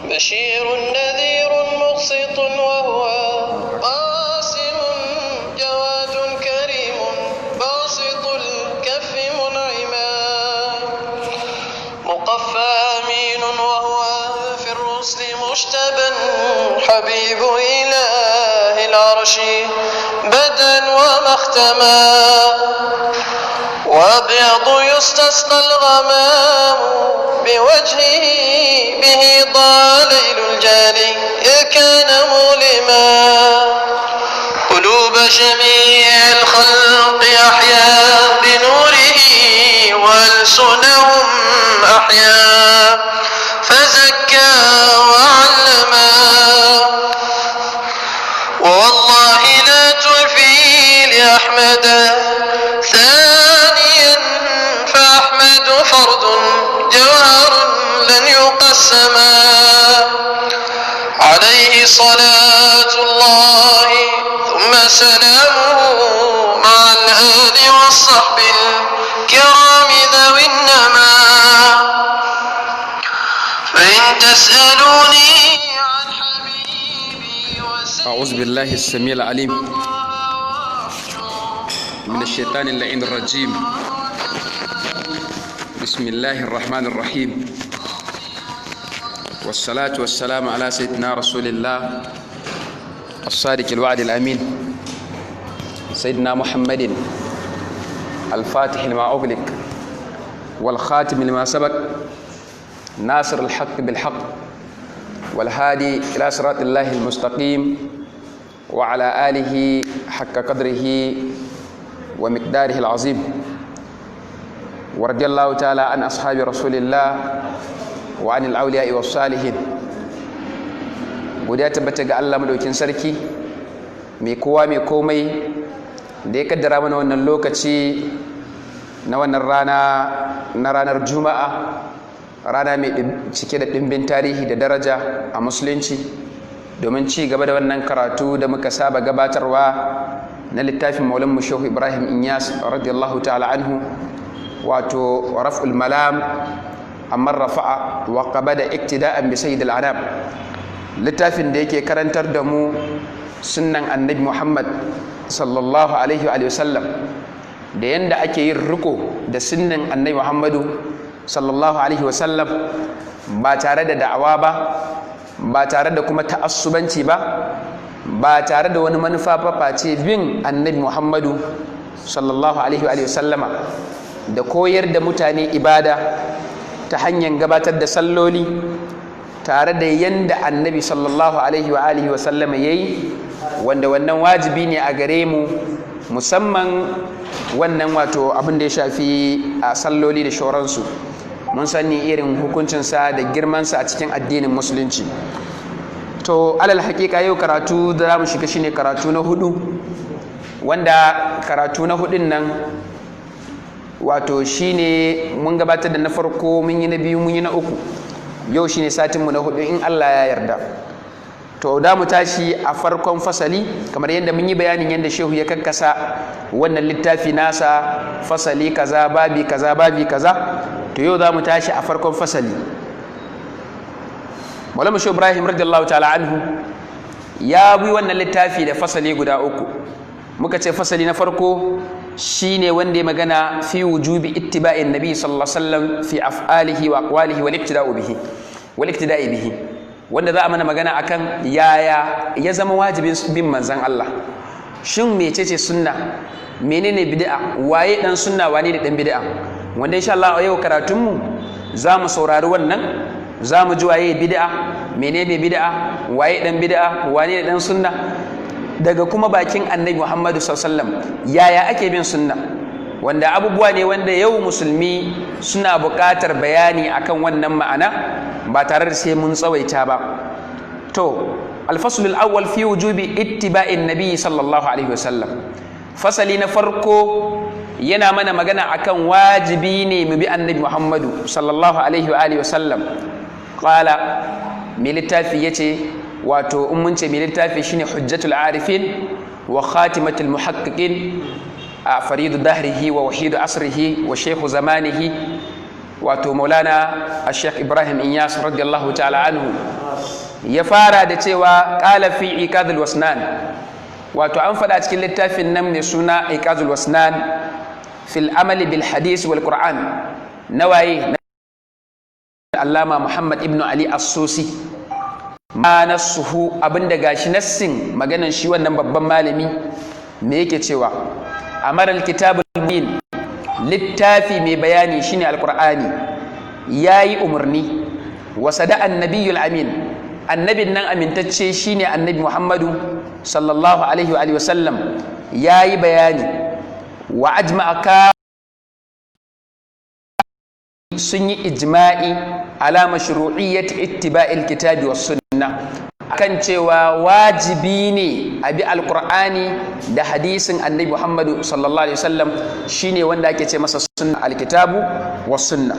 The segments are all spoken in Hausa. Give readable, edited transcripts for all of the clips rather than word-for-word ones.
بشير نذير مقسط وهو قاسم جواد كريم باسط الكف منعما مقفى أمين وهو في الرسل مجتبى حبيب إله العرش بدا ومختما وأبيض يستسقى الغمام بوجهه به ضاع ليل الجالي إذ كان مظلما قلوب جميع الخلق أحيا بنوره وألسنهم أحيا فزكى وعلما ووالله لا تلفي لأحمد ثانيا فأحمد فرد جوهر لن يقسما عليه صلاة الله ثم سلامه مع الآل والصحب الكرام ذوي النما فإن تسألوني عن حبيبي أعوذ بالله السميع العليم من الشيطان اللعين الرجيم. بسم الله الرحمن الرحيم، والصلاة والسلام على سيدنا رسول الله الصادق الوعد الأمين، سيدنا محمد الفاتح لما أغلق والخاتم لما سبق، ناصر الحق بالحق والهادي إلى صراط الله المستقيم، وعلى آله حق قدره ومقداره العظيم، ورضي الله تعالى عن أصحاب رسول الله وعن الأولياء والصالحين. Godiya tabbata ga Allah madaukin sarki, mai kowa mai komai, da ya kaddara mana wannan lokaci na wannan rana, na ranar Juma'a, rana mai cike da ɗimbin tarihi da daraja a musulunci, domin ci gaba da wannan karatu da muka saba gabatarwa na littafin Maulan mu Shehu Ibrahim Inyas radiyallahu ta'ala anhu, wato Raf'ul Malam amma rafa'a wa qabada iktida'an bi sayyid al-anam, littafin da yake karantar da mu sunnan Annabi Muhammad sallallahu alaihi wa sallam, da yanda ake yin riko da sunnan Annabi Muhammadu sallallahu alaihi wa sallam, ba tare da da'awa ba, ba tare da kuma ta'assubanci ba, ba tare da wani manufa ba face bin Annabi Muhammadu sallallahu alaihi wa sallama, da koyar da mutane ibada ta hanyar gabatar da salloli tare da yanda Annabi sallallahu alaihi wa alihi wa sallama yayi, wanda wannan wajibi ne a gare mu, musamman wannan wato abin da ya shafi a salloli da shauransu. Mun sani irin hukuncinsa da girmansa a cikin addinin musulunci. To, alal hakika yau karatu da za mu shiga shine karatu na hudu, wanda karatu na hudun nan wato shine mun gabatar da na farko, mun yi na biyu, mun yi na uku, yau shine satinmu na hudu in Allah ya yarda. To, da mu tashi a farkon fasali, kamar yadda mun yi bayanin yadda shehu ya kakkasa wannan littafi nasa, fasali kaza, babi kaza, babi kaza. To, yau za mu tashi a farkon fasali. Maulana Shehu Ibrahim radiyallahu ta'ala anhu ya bi wannan littafi da fasali guda uku. Muka ce fasali na farko shine wanda ya magana fi wujubi ittiba'in nabi sallallahu alaihi wasallam fi af'alihi wa aqwalihi wal iktida'u bihi wal iktida'i bihi, wanda za a mana magana akan yaya ya zama wajibin bin manzon Allah. Shin mecece sunna, menene bid'a, waye dan sunna, wane ne dan bid'a? Wanda insha Allah a yau karatun mu za mu saurari wannan, za mu ji waye bid'a, menene bid'a, waye dan bid'a, wane ne dan sunna, daga kuma bakin Annabi Muhammadu sallallahu alaihi wasallam, yaya ake bin sunna, wanda abubuwa ne wanda yau musulmi suna buƙatar bayani akan wannan ma'ana ba tare da sai mun tsawaita ba. To, alfaslul awwal fi wujubi ittiba'in nabi sallallahu alaihi wasallam. Fasali na farko yana mana magana akan wajibi ne mu bi Annabi Muhammadu sallallahu alaihi wa alihi wasallam. Qala, mai littafi yace, wato in mun ce mai littafi shine Hujjatul Arifin wa Khatimatul Muhaqqiqin, a faridu dahrihi wa wahidu asrihi wa shaykhu zamanihi, wato Maulana Sheikh Ibrahim Inyas radiyallahu ta'ala anhu. Ya fara da cewa qala fi Iqadul Wasnan, wato an faɗa cikin littafin nan mai suna Iqadul Wasnan fil amali bil hadis wal Qur'an, nawaye Allama Muhammad ibn Ali As-Susi, ma nassuhu, abinda gashi nassin maganan shi wannan babban malami me yake cewa: amara al-kitabul mubin, littafi mai bayani shine Alqur'ani, yayi umarni, wa sada annabiyul amin, annabin nan amintacce shine Annabi Muhammadu sallallahu alaihi wa alihi wasallam, yayi bayani, wa ajma'a ka sun yi ijma'i ala mashru'iyyati ittiba'il kitabi was sunna, akan cewa wajibi ne a bi Alqur'ani da hadisin Annabi Muhammadu sallallahu alaihi wasallam, shine wanda ake ce masa sunna, alkitabu was sunna,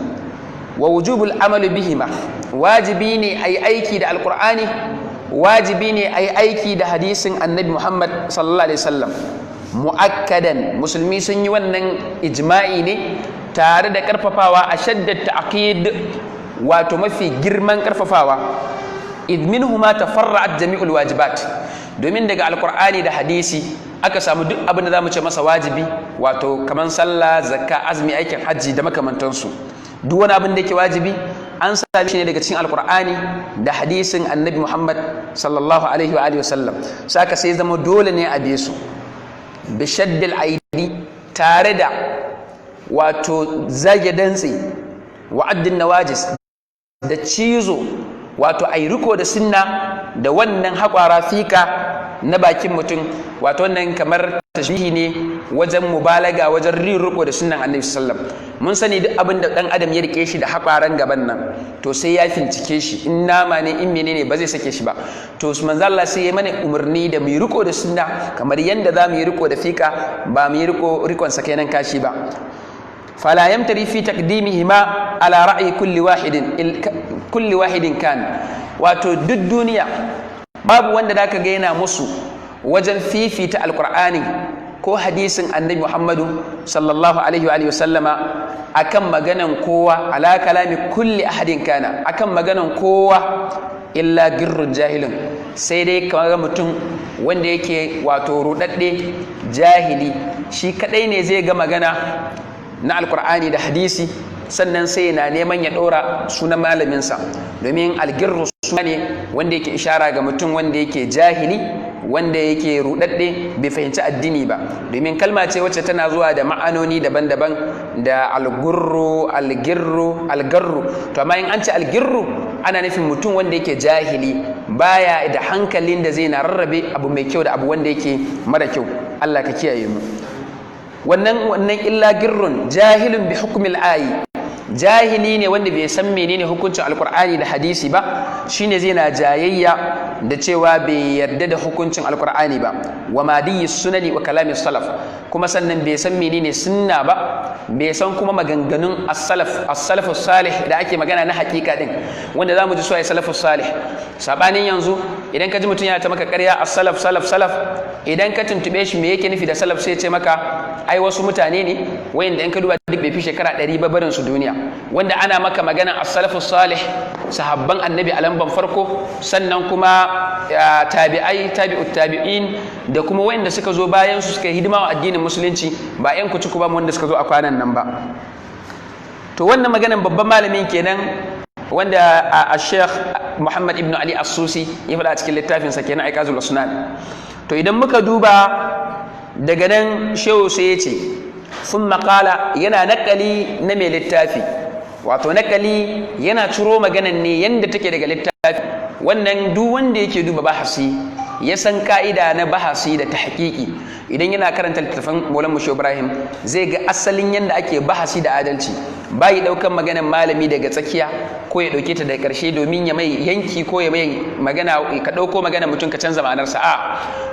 wa wujubul amalu bihima, wajibi ne ayi aiki da Alqur'ani, wajibi ne ayi aiki da hadisin Annabi Muhammad sallallahu alaihi wasallam. Mu'akkadan, musulmi sun yi wannan ijma'i ne tare da karfafawa, a shaddat ta'qid, wato mafi girman karfafawa, id minhuma tafarra'at jami'ul wajibat, domin daga Alqur'ani da hadisi aka samu duk abin da zamu ce masa wajibi, wato kaman sallah, zakka, azumi, aikin hajji da makamantansu. Duk wani abin da yake wajibi an sami shi ne daga cikin Alqur'ani da hadisin Annabi Muhammad sallallahu alaihi wa alihi wasallam. Saka sai zama dole ne a bi su bi shaddil aidi, tare da wato zage dantse, wa addin nawajis, da cizo, wato ai riko da sunna da wannan haƙwara fika na bakin mutum. Wato wannan kamar tashbihi ne wajen mubalaga wajen riko da sunnan Annabi sallam. Mun sani duk abin da dan adam ya rike shi da haƙwaran gaban nan, to sai ya fincike shi, in nama ne, in menene, ba zai sake shi ba. To manzo Allah sai ya mana umarni da mu riko da sunna kamar yanda za mu yi riko da fika, ba mu yi riko rikon sa kenan kashi ba. فلا يمتري في تقديمهما على رأي كل واحد كان. Wato duk duniya babu wanda da ka ga yana musu wajen fifita Alkur'ani ko hadisin Annabi Muhammadu sallallahu alaihi wa alihi wasallama akan maganan kowa, ala kalami kulli ahadin kana, akan maganan kowa, illa girrun jahilin, sai dai kamar mutum wanda yake wato rudadde, jahili, shi kadai ne zai ga magana na Alkur'ani da hadisi, sannan sai yana neman ya ɗora sunan malaminsa, domin algirru suna ne wanda yake ishara ga mutum wanda yake jahili, wanda yake rudadde, bai fahimci addini ba, domin kalma ce wacce tana zuwa da ma'anoni daban-daban, da algurru, algirru, algarru. To amma in an ce algirru, ana nufin mutum wanda yake jahili, baya da hankalin da zai na rarrabe abu mai kyau da abu wanda yake mara kyau. Allah ka kiyaye mu. Wannan illa girrun jahilun bi hukmil ayi, jahili ne wanda bai san menene hukuncin Alkur'ani da hadisi ba, shine zai na jayayya da cewa bai yarda da hukuncin Alkur'ani ba, wa madiyi sunani wa kalami salaf. Kuma sannan bai san menene sunna ba, bai san kuma maganganun as-salaf, as-salafu salih da ake magana na hakika din, wanda zamu ji suwaye salafu salih. Sabanin yanzu, idan ka ji mutum yana ta maka ƙarya, as-salaf, salaf, salaf, idan ka tuntube shi me yake nufi da salaf, sai ya ce maka ai wasu mutane ne wayanda in ka duba duk bai fi shekara 100 ba barin su duniya. Wanda ana maka magana as-salafu salih, sahabban Annabi a lamban farko, sannan kuma tabi'ai, tabi'ut tabi'in, da kuma wayanda suka zo bayan su suka yi hidima wa addinin musulunci, ba yan kuci ba wanda suka zo a kwanan nan ba. To wannan maganan babban malamin kenan, wanda a Sheikh Muhammad ibn Ali As-Susi ya faɗa a cikin littafinsa kenan, Aiqazul Usnan. To idan muka duba daga nan, shehu sai ya ce sun maƙala, yana naƙali na mai littafi, wato naƙali yana ciro maganan ne yadda take daga littafi. Wannan duk wanda yake duba bahasi ya san ka'ida na bahasi da tahqiqi. Idan yana karanta littattafan Maulan Musho Ibrahim, zai ga asalin yadda ake bahasi da adalci, bai daukan maganan malami daga tsakiya ko ya dauke ta daga karshe domin ya mai yanki, ko ya mai magana, ka dauko magana mutum ka canza ma'anarsa. A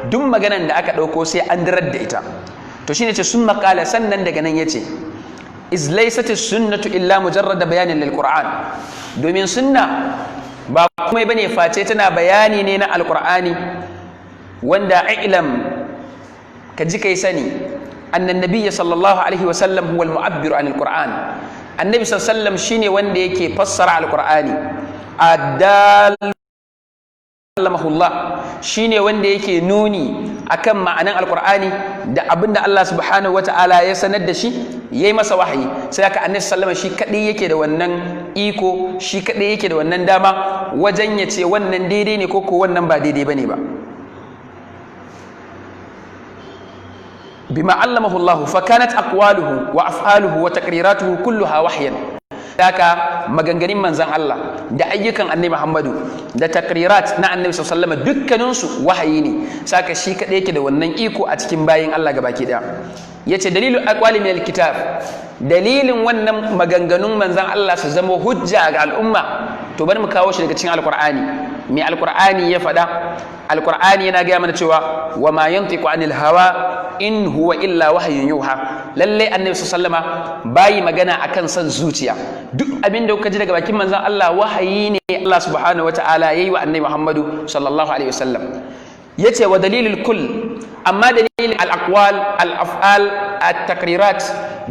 duk maganan da aka dauko sai an dirar da ita. To shine ce sun maƙala, sannan daga nan yace iz laysat sunnatu illa mujarrad bayanin lil Qur'an, domin sunna ba komai bane face tana bayani ne na Alqur'ani, wanda i'lam, ka ji kai sani, annan nabiyya sallallahu alaihi wasallam huwa al-mu'abbir an al-Qur'an, Annabi sallallahu alaihi wasallam shine wanda yake fassara Alqur'ani, addal allamahu Allah, shine wanda yake nuni akan ma'anan alqur'ani da abinda Allah subhanahu wata'ala ya sanar da shi, yayi masa wahayi. Sai aka annabi sallama shi kadai yake da wannan iko, shi kadai yake da wannan dama wajen ya ce wannan daidai ne ko ko wannan ba daidai bane ba. Bima allamahu Allah fa kanat aqwaluhu wa af'aluhu wa taqriratuhu kulluha wahyan. Haka maganganun manzon Allah da ayyukan annabi Muhammadu da takrirat na annabi sallallahu alaihi wasallam dukkaninsu wahayi ne. Saka shi kadai yake da wannan iko a cikin bayin Allah gabaki daya. Yace dalilul aqwali min alkitab, dalilin wannan maganganun manzon Allah su zama hujja ga al'umma, to bari mu kawo shi daga cikin alqur'ani. Me alqur'ani ya faɗa? Alqur'ani yana gaya mana cewa wa ma yantiqu anil hawa in huwa illa wahyun yuha. Lalle annabi sallama bayi magana akan son zuciya. Duk abin da kuka ji daga bakin manzon Allah wahayi ne Allah subhanahu wataala yayi wa annabi Muhammadu sallallahu alaihi wasallam. Yace wa dalilul kull, amma dalilin al aqwal al af'al at taqrirat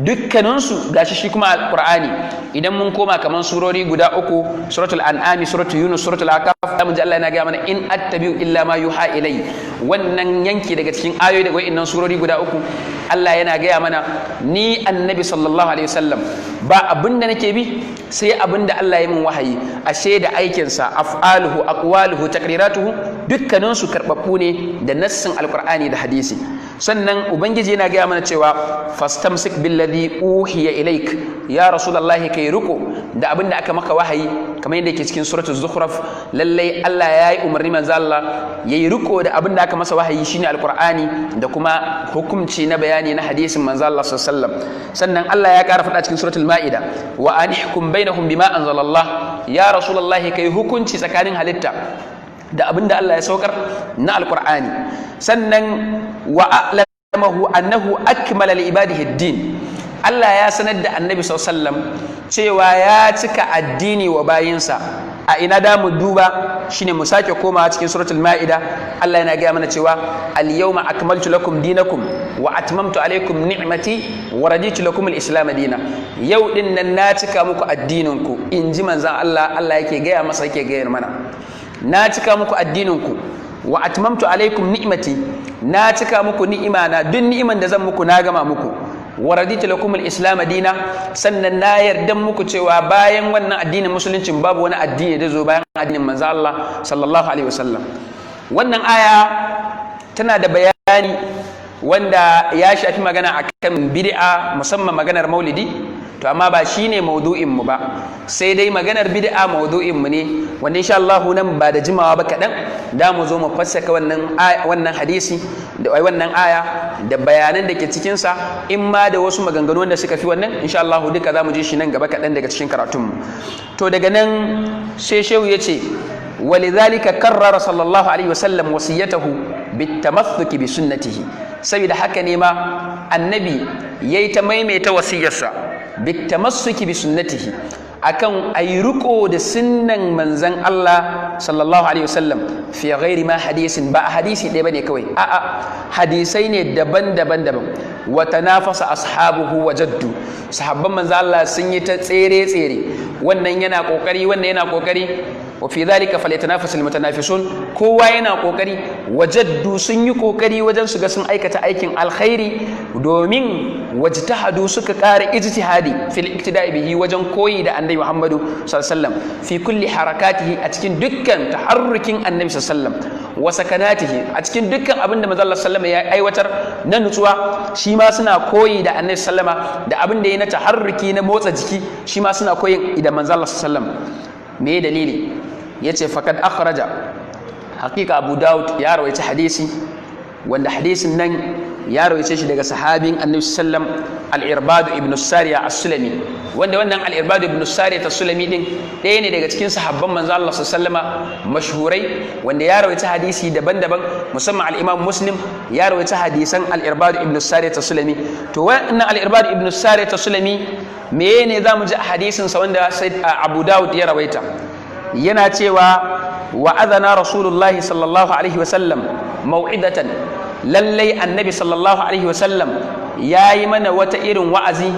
dukkaninsu gashi shi kuma alqur'ani. Idan mun koma kaman surori guda uku, suratul an'ami, suratul yunus, suratul aqaf, zamu ji Allah yana gaya mana in attabi'u illa ma yuha ilai. Wannan yanki daga cikin ayoyi daga wa'annan surori guda uku, Allah yana gaya mana ni annabi sallallahu alaihi wasallam ba abinda nake bi sai abinda Allah ya min wahayi. Ashe da aikinsa, af'aluhu, aqwaluhu, taqriratuhu dukkaninsu karbabbu ne da nassin alqur'ani da hadisi. Sannan ubangiji yana gaya mana cewa fastamsik billadhi uhiya ilaik, ya rasulullahi kai riko da abin da aka maka wahayi, kamar yadda yake cikin suratul zukhruf. Lallai Allah ya yi umarni manzo Allah yayi riko da abin da aka masa wahayi, shine alqur'ani da kuma hukunci na bayani na hadisin manzo Allah sallallahu alaihi wasallam. Sannan Allah ya ƙara faɗa cikin suratul ma'ida wa anihkum bainahum bima anzalallah, ya rasulullahi kai hukunci tsakanin halitta da abin da Allah ya saukar na alqur'ani. Sannan wa a'lamahu annahu akmala li ibadihi ad-din, Allah ya sanar da annabi sallallahu alaihi wasallam cewa ya cika addini wa bayinsa. A ina da mu duba shine mu sake komawa cikin suratul ma'ida. Allah yana gaya mana cewa al-yawma akmaltu lakum dinakum wa atmamtu alaykum ni'mati wa raditu lakum al-islam dina. Yau din nan na cika muku addinin ku, inji manzon Allah. Allah yake gaya masa, yake gaya mana na cika muku addinin ku, wa atmamtu alaykum ni'mati, na cika muku ni'ima na, duk ni'iman da zan muku na gama muku, wa raditu lakum al-islam dina. Sannan na yarda muku cewa bayan wannan addinin musuluncin babu wani addini da zo bayan addinin manzo Allah sallallahu alaihi wasallam. Wannan aya tana da bayani wanda ya shafi magana akan bid'a, musamman maganar maulidi. To amma ba shine maudu'in mu ba, sai dai maganar bid'a maudu'in mu ne, wanda insha Allah nan ba da jimawa ba kaɗan da mu zo mu fassaka wannan hadisi da wannan aya da bayanan da ke cikin sa, in ma da wasu maganganu wanda suka fi wannan insha Allah duka za mu ji shi nan gaba kaɗan daga cikin karatun mu. To daga nan sai shehu ya ce walidhalika karrara sallallahu alaihi wasallam wasiyatahu bitamathuki bi sunnatihi. Saboda haka ne ma annabi yayi ta maimaita wasiyarsa bitamassuki bi sunnatihi, akan ayi riko da sunnan manzon Allah sallallahu alaihi wasallam fi ghairi ma hadisin, ba hadisi ɗaya bane kawai, a'a hadisai ne daban-daban daban. Wa tanafasa ashabuhu wa jaddu, sahabban manzon Allah sun yi ta tsere tsere, wannan yana kokari, wannan yana kokari. Wa fi dhalika falyatanafasul mutanafisun, kowa yana kokari. Wajaddu sun yi kokari wajen su ga sun aikata aikin alkhairi, domin wajtahadu suka ƙara ijtihadi fil iktida'i bihi, wajen koyi da annabi Muhammadu sallallahu alaihi wasallam fi kulli harakatihi, a cikin dukkan taharrukin annabi sallallahu alaihi wasallam, wa sakanatihi, a cikin dukkan abin da manzo Allah sallallahu alaihi wasallam ya aiwatar na nutsuwa, shi ma suna koyi da annabi sallama, da abin da ya na taharruki na motsa jiki, shi ma suna koyin da manzo Allah sallallahu alaihi wasallam. Me dalili? Yace faqad akhraja, haqiqa Abu Dawud ya rawaita hadisi, wanda hadisin nan ya rawaice shi daga sahabin annabi sallam al-Irbad ibn Sariya as-Sulami, wanda wannan al-Irbad ibn Sariya as-Sulami din ɗaya ne daga cikin sahabban manzo Allah sallama mashhurai, wanda ya rawaita hadisi daban-daban, musamman al-Imam Muslim ya rawaita hadisan al-Irbad ibn Sariya as-Sulami. To wannan al-Irbad ibn Sariya as-Sulami meye ne zamu ji a hadisin sa wanda Abu Dawud ya rawaita? Yana cewa wa adana Rasulullahi sallallahu alaihi wasallam mau'idatan, lallai annabi sallallahu alaihi wasallam ya yi mana wata irin wa'azi.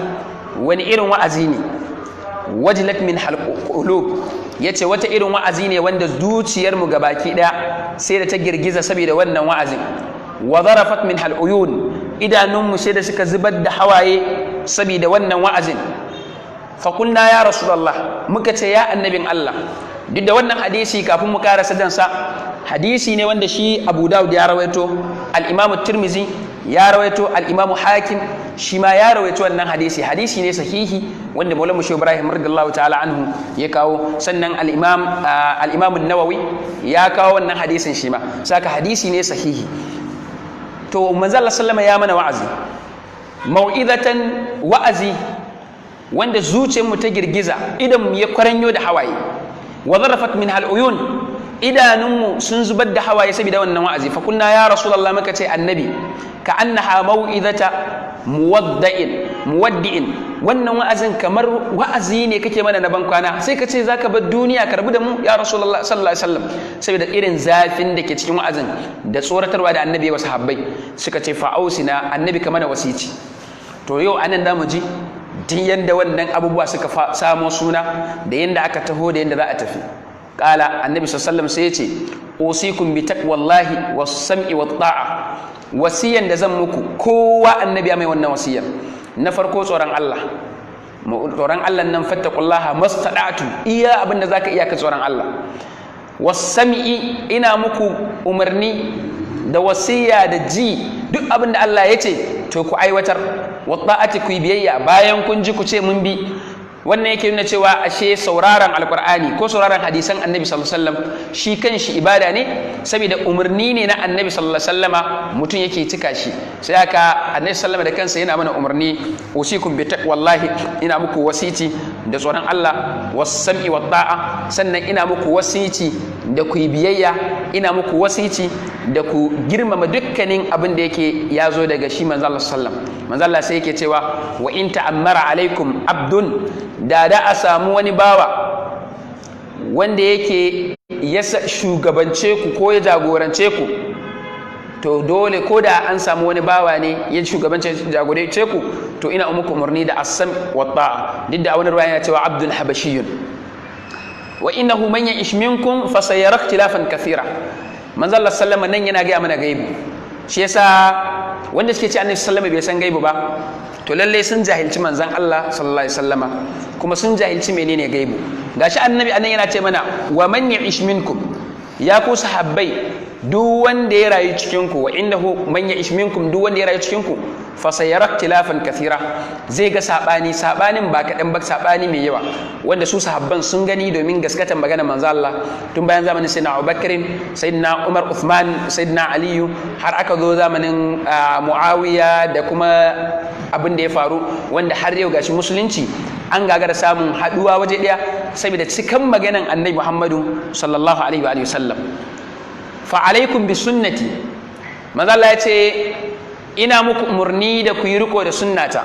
Wani irin wa'azi ne? Wajilat min halqulub, Yace wata irin wa'azi ne wanda zuciyar mu gabaki daya sai da ta girgiza saboda wannan wa'azin. Wa zarafat min hal uyun, idanunmu sai da suka zubar da hawaye saboda wannan wa'azin. Fa qulna ya Rasulullah, muka ce ya annabin Allah. Duk da wannan hadisi, kafin mu karasa jansa, hadisi ne wanda shi Abu Dawud ya rawaito, al-Imam Tirmizi ya rawaito, al-Imam Hakim shi ma ya rawaito wannan hadisi. Hadisi ne sahihi wanda Maulana Shehu Ibrahim radiyallahu ta'ala anhu ya kawo. Sannan al-Imam Nawawi ya kawo wannan hadisin shi ma. Saka hadisi ne sahihi. To, manzo Allah sallama ya mana wa'azi, mau'izatan, wa'azi wanda zuciyarmu ta girgiza, idan mu ya kwaranyo da hawaye. Wa zarafat min hal uyun, idanunmu sun zubar da hawaye saboda wannan wa'azi. Fa kunna ya Rasulullah, muka ce annabi, ka annaha mau'izata muwadda'in muwaddi'in, wannan wa'azin kamar wa'azi ne kake mana na bankwana, sai ka ce zaka bar duniya ka rabu da mu ya Rasulullah sallallahu alaihi wasallam. Saboda irin zafin da ke cikin wa'azin da tsoratarwa da annabi wa sahabbai, suka ce fa'ausina, annabi ka mana wasici. To, yau anan da mu ji duk yanda wannan abubuwa suka samo suna, da yanda aka taho, da yanda za a tafi. Kala annabi sallallahu alaihi wasallam sai ya ce: usikum bi taqwallahi was sam'i wat ta'a. Wasiyan da zan muku, kowa annabi ya mai wannan wasiyan. Na farko, tsoron Allah. Tsoron Allah nan, fattaqullaha mastada'tu, iya abin da zaka iya ka tsoron Allah. Was-sam'i, ina muku umarni da wasiya da ji, duk abin da Allah ya ce to ku aiwatar. Wa ta'ati, ku yi biyayya, bayan kun ji ku ce mun bi. Wannan yake nuna cewa ashe sauraron Alkur'ani ko sauraron hadisan annabi sallallahu alaihi wasallam shi kanshi ibada ne, saboda umarni ne na annabi sallallahu alaihi wasallama mutum yake cika shi. Sai haka annabi sallama da kansa yana mana umarni: usikum bi taqwallahi, ina muku wasici da tsoron Allah, was-sam'i wat ta'a, sannan ina muku wasici da ku yi biyayya, ina muku wasici da ku girmama dukkanin abin da yake ya zo daga shi manzo Allah sallam. Manzo Allah sai yake cewa: wa in ta'ammara alaikum abdun, da da a samu wani bawa wanda yake ya shugabance ku ko ya jagorance ku, to dole ko da an samu wani bawa ne ya shugabance jagorance ku, to ina muku umarni da as-sam wa ta'a. Duk da wani ruwaya yana cewa abdun habashiyun. Wa innahu man ya'ish minkum fa sayara ikhtilafan kathira. Manzo Allah sallama nan yana gaya mana gaibu. Shi yasa wanda suke ce annabi sallama bai san gaibu ba, to lalle sun jahilci manzon Allah sallallahu alaihi wasallama, kuma sun jahilci menene gaibu. Gashi annabi anan yana ce mana: wa man ya'ish minkum, ya ku sahabbai, duk wanda ya rayu cikin ku, wa innahu man ya'ish minkum, duk wanda ya rayu cikin ku, fa sayara ikhtilafan kathira, zai ga sabani, sabanin ba kaɗan ba, sabani mai yawa, wanda su sahabban sun gani domin gaskatan magana manzo Allah tun bayan zamanin sayyidina Abubakar, sayyidina Umar, Uthman, sayyidina Aliyu, har aka zo zamanin Muawiya da kuma abin da ya faru, wanda har yau gashi musulunci an gagara samun haduwa waje daya saboda cikan maganan annabi Muhammadu sallallahu alaihi wa sallam. Fa alaikum bi sunnati, manzo Allah ya ce ina muku umarni da ku yi riko da sunnata,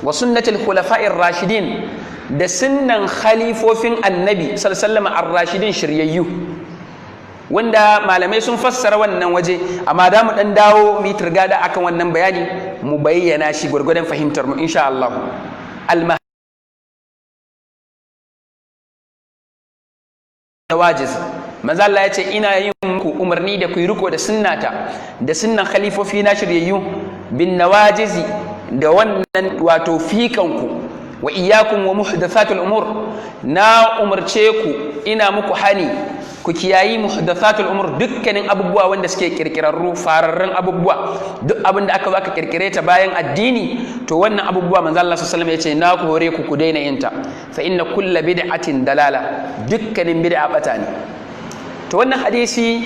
wa sunnatul khulafa'ir rashidin, da sunnan khalifofin annabi sallallahu alaihi wasallam, ar-rashidin, shiryayyu, wanda malamai sun fassara wannan waje, amma da mu dan dawo mu yi turgada akan wannan bayani, mu bayyana shi gwargwadon fahimtar mu insha Allah. Al-wajiz, manzo Allah ya ce ina yin muku umarni da ku yi riko da sunnata da sunnan khalifofi na shiryayyu, bin nawajizi, da wannan wato fikanku. Wa iyyakum wa muhdathatul umur, na umarce ku, ina muku hani ku kiyayi muhdathatul umur, dukkanin abubuwa wanda suke kirkirarru, fararrun abubuwa, duk abin da aka zo aka kirkire ta bayan addini. To, wannan abubuwa manzo Allah sallallahu alaihi wasallam ya ce na ku hore ku ku daina yin ta. Fa inna kulla bid'atin dalala, dukkanin bid'a bata ne. To, wannan hadisi,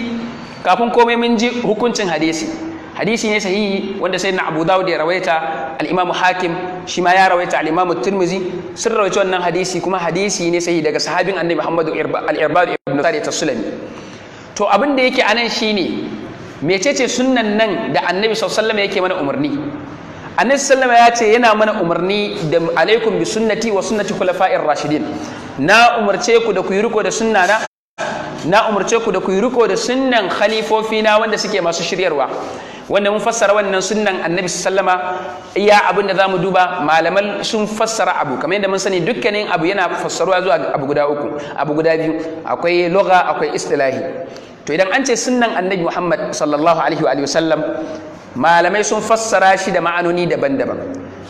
kafin komai mun ji hukuncin hadisi. Hadisi ne sahihi wanda sayyidina Abu Dawud ya rawaita, al-Imam Hakim shi ma ya rawaita, al-Imam Tirmidhi sun rawaita wannan hadisi, kuma hadisi ne sahihi daga sahabin Annabi Muhammadu al-Irbad ibn Sariyah as-Sulami. To, abin da yake anan shine mecece sunnan nan da Annabi sallallahu alaihi wasallam yake mana umarni? Annabi sallallahu ya ce yana mana umarni da alaikum bi sunnati wa sunnati khulafa'ir rashidin, na umarce ku da ku yi riko da sunna na, na umarce ku da ku yi riko da sunnan khalifofi na wanda suke masu shiryarwa. Wanda mun fassara wannan sunnan Annabi sallama, iya abin da zamu duba, malaman sun fassara abu kamar yadda mun sani, dukkanin abu yana fassaruwa zuwa abu guda uku, abu guda biyu: akwai lugha, akwai istilahi. To, idan an ce sunnan Annabi Muhammad sallallahu alaihi wa sallam, malamai sun fassara shi da ma'anoni daban-daban,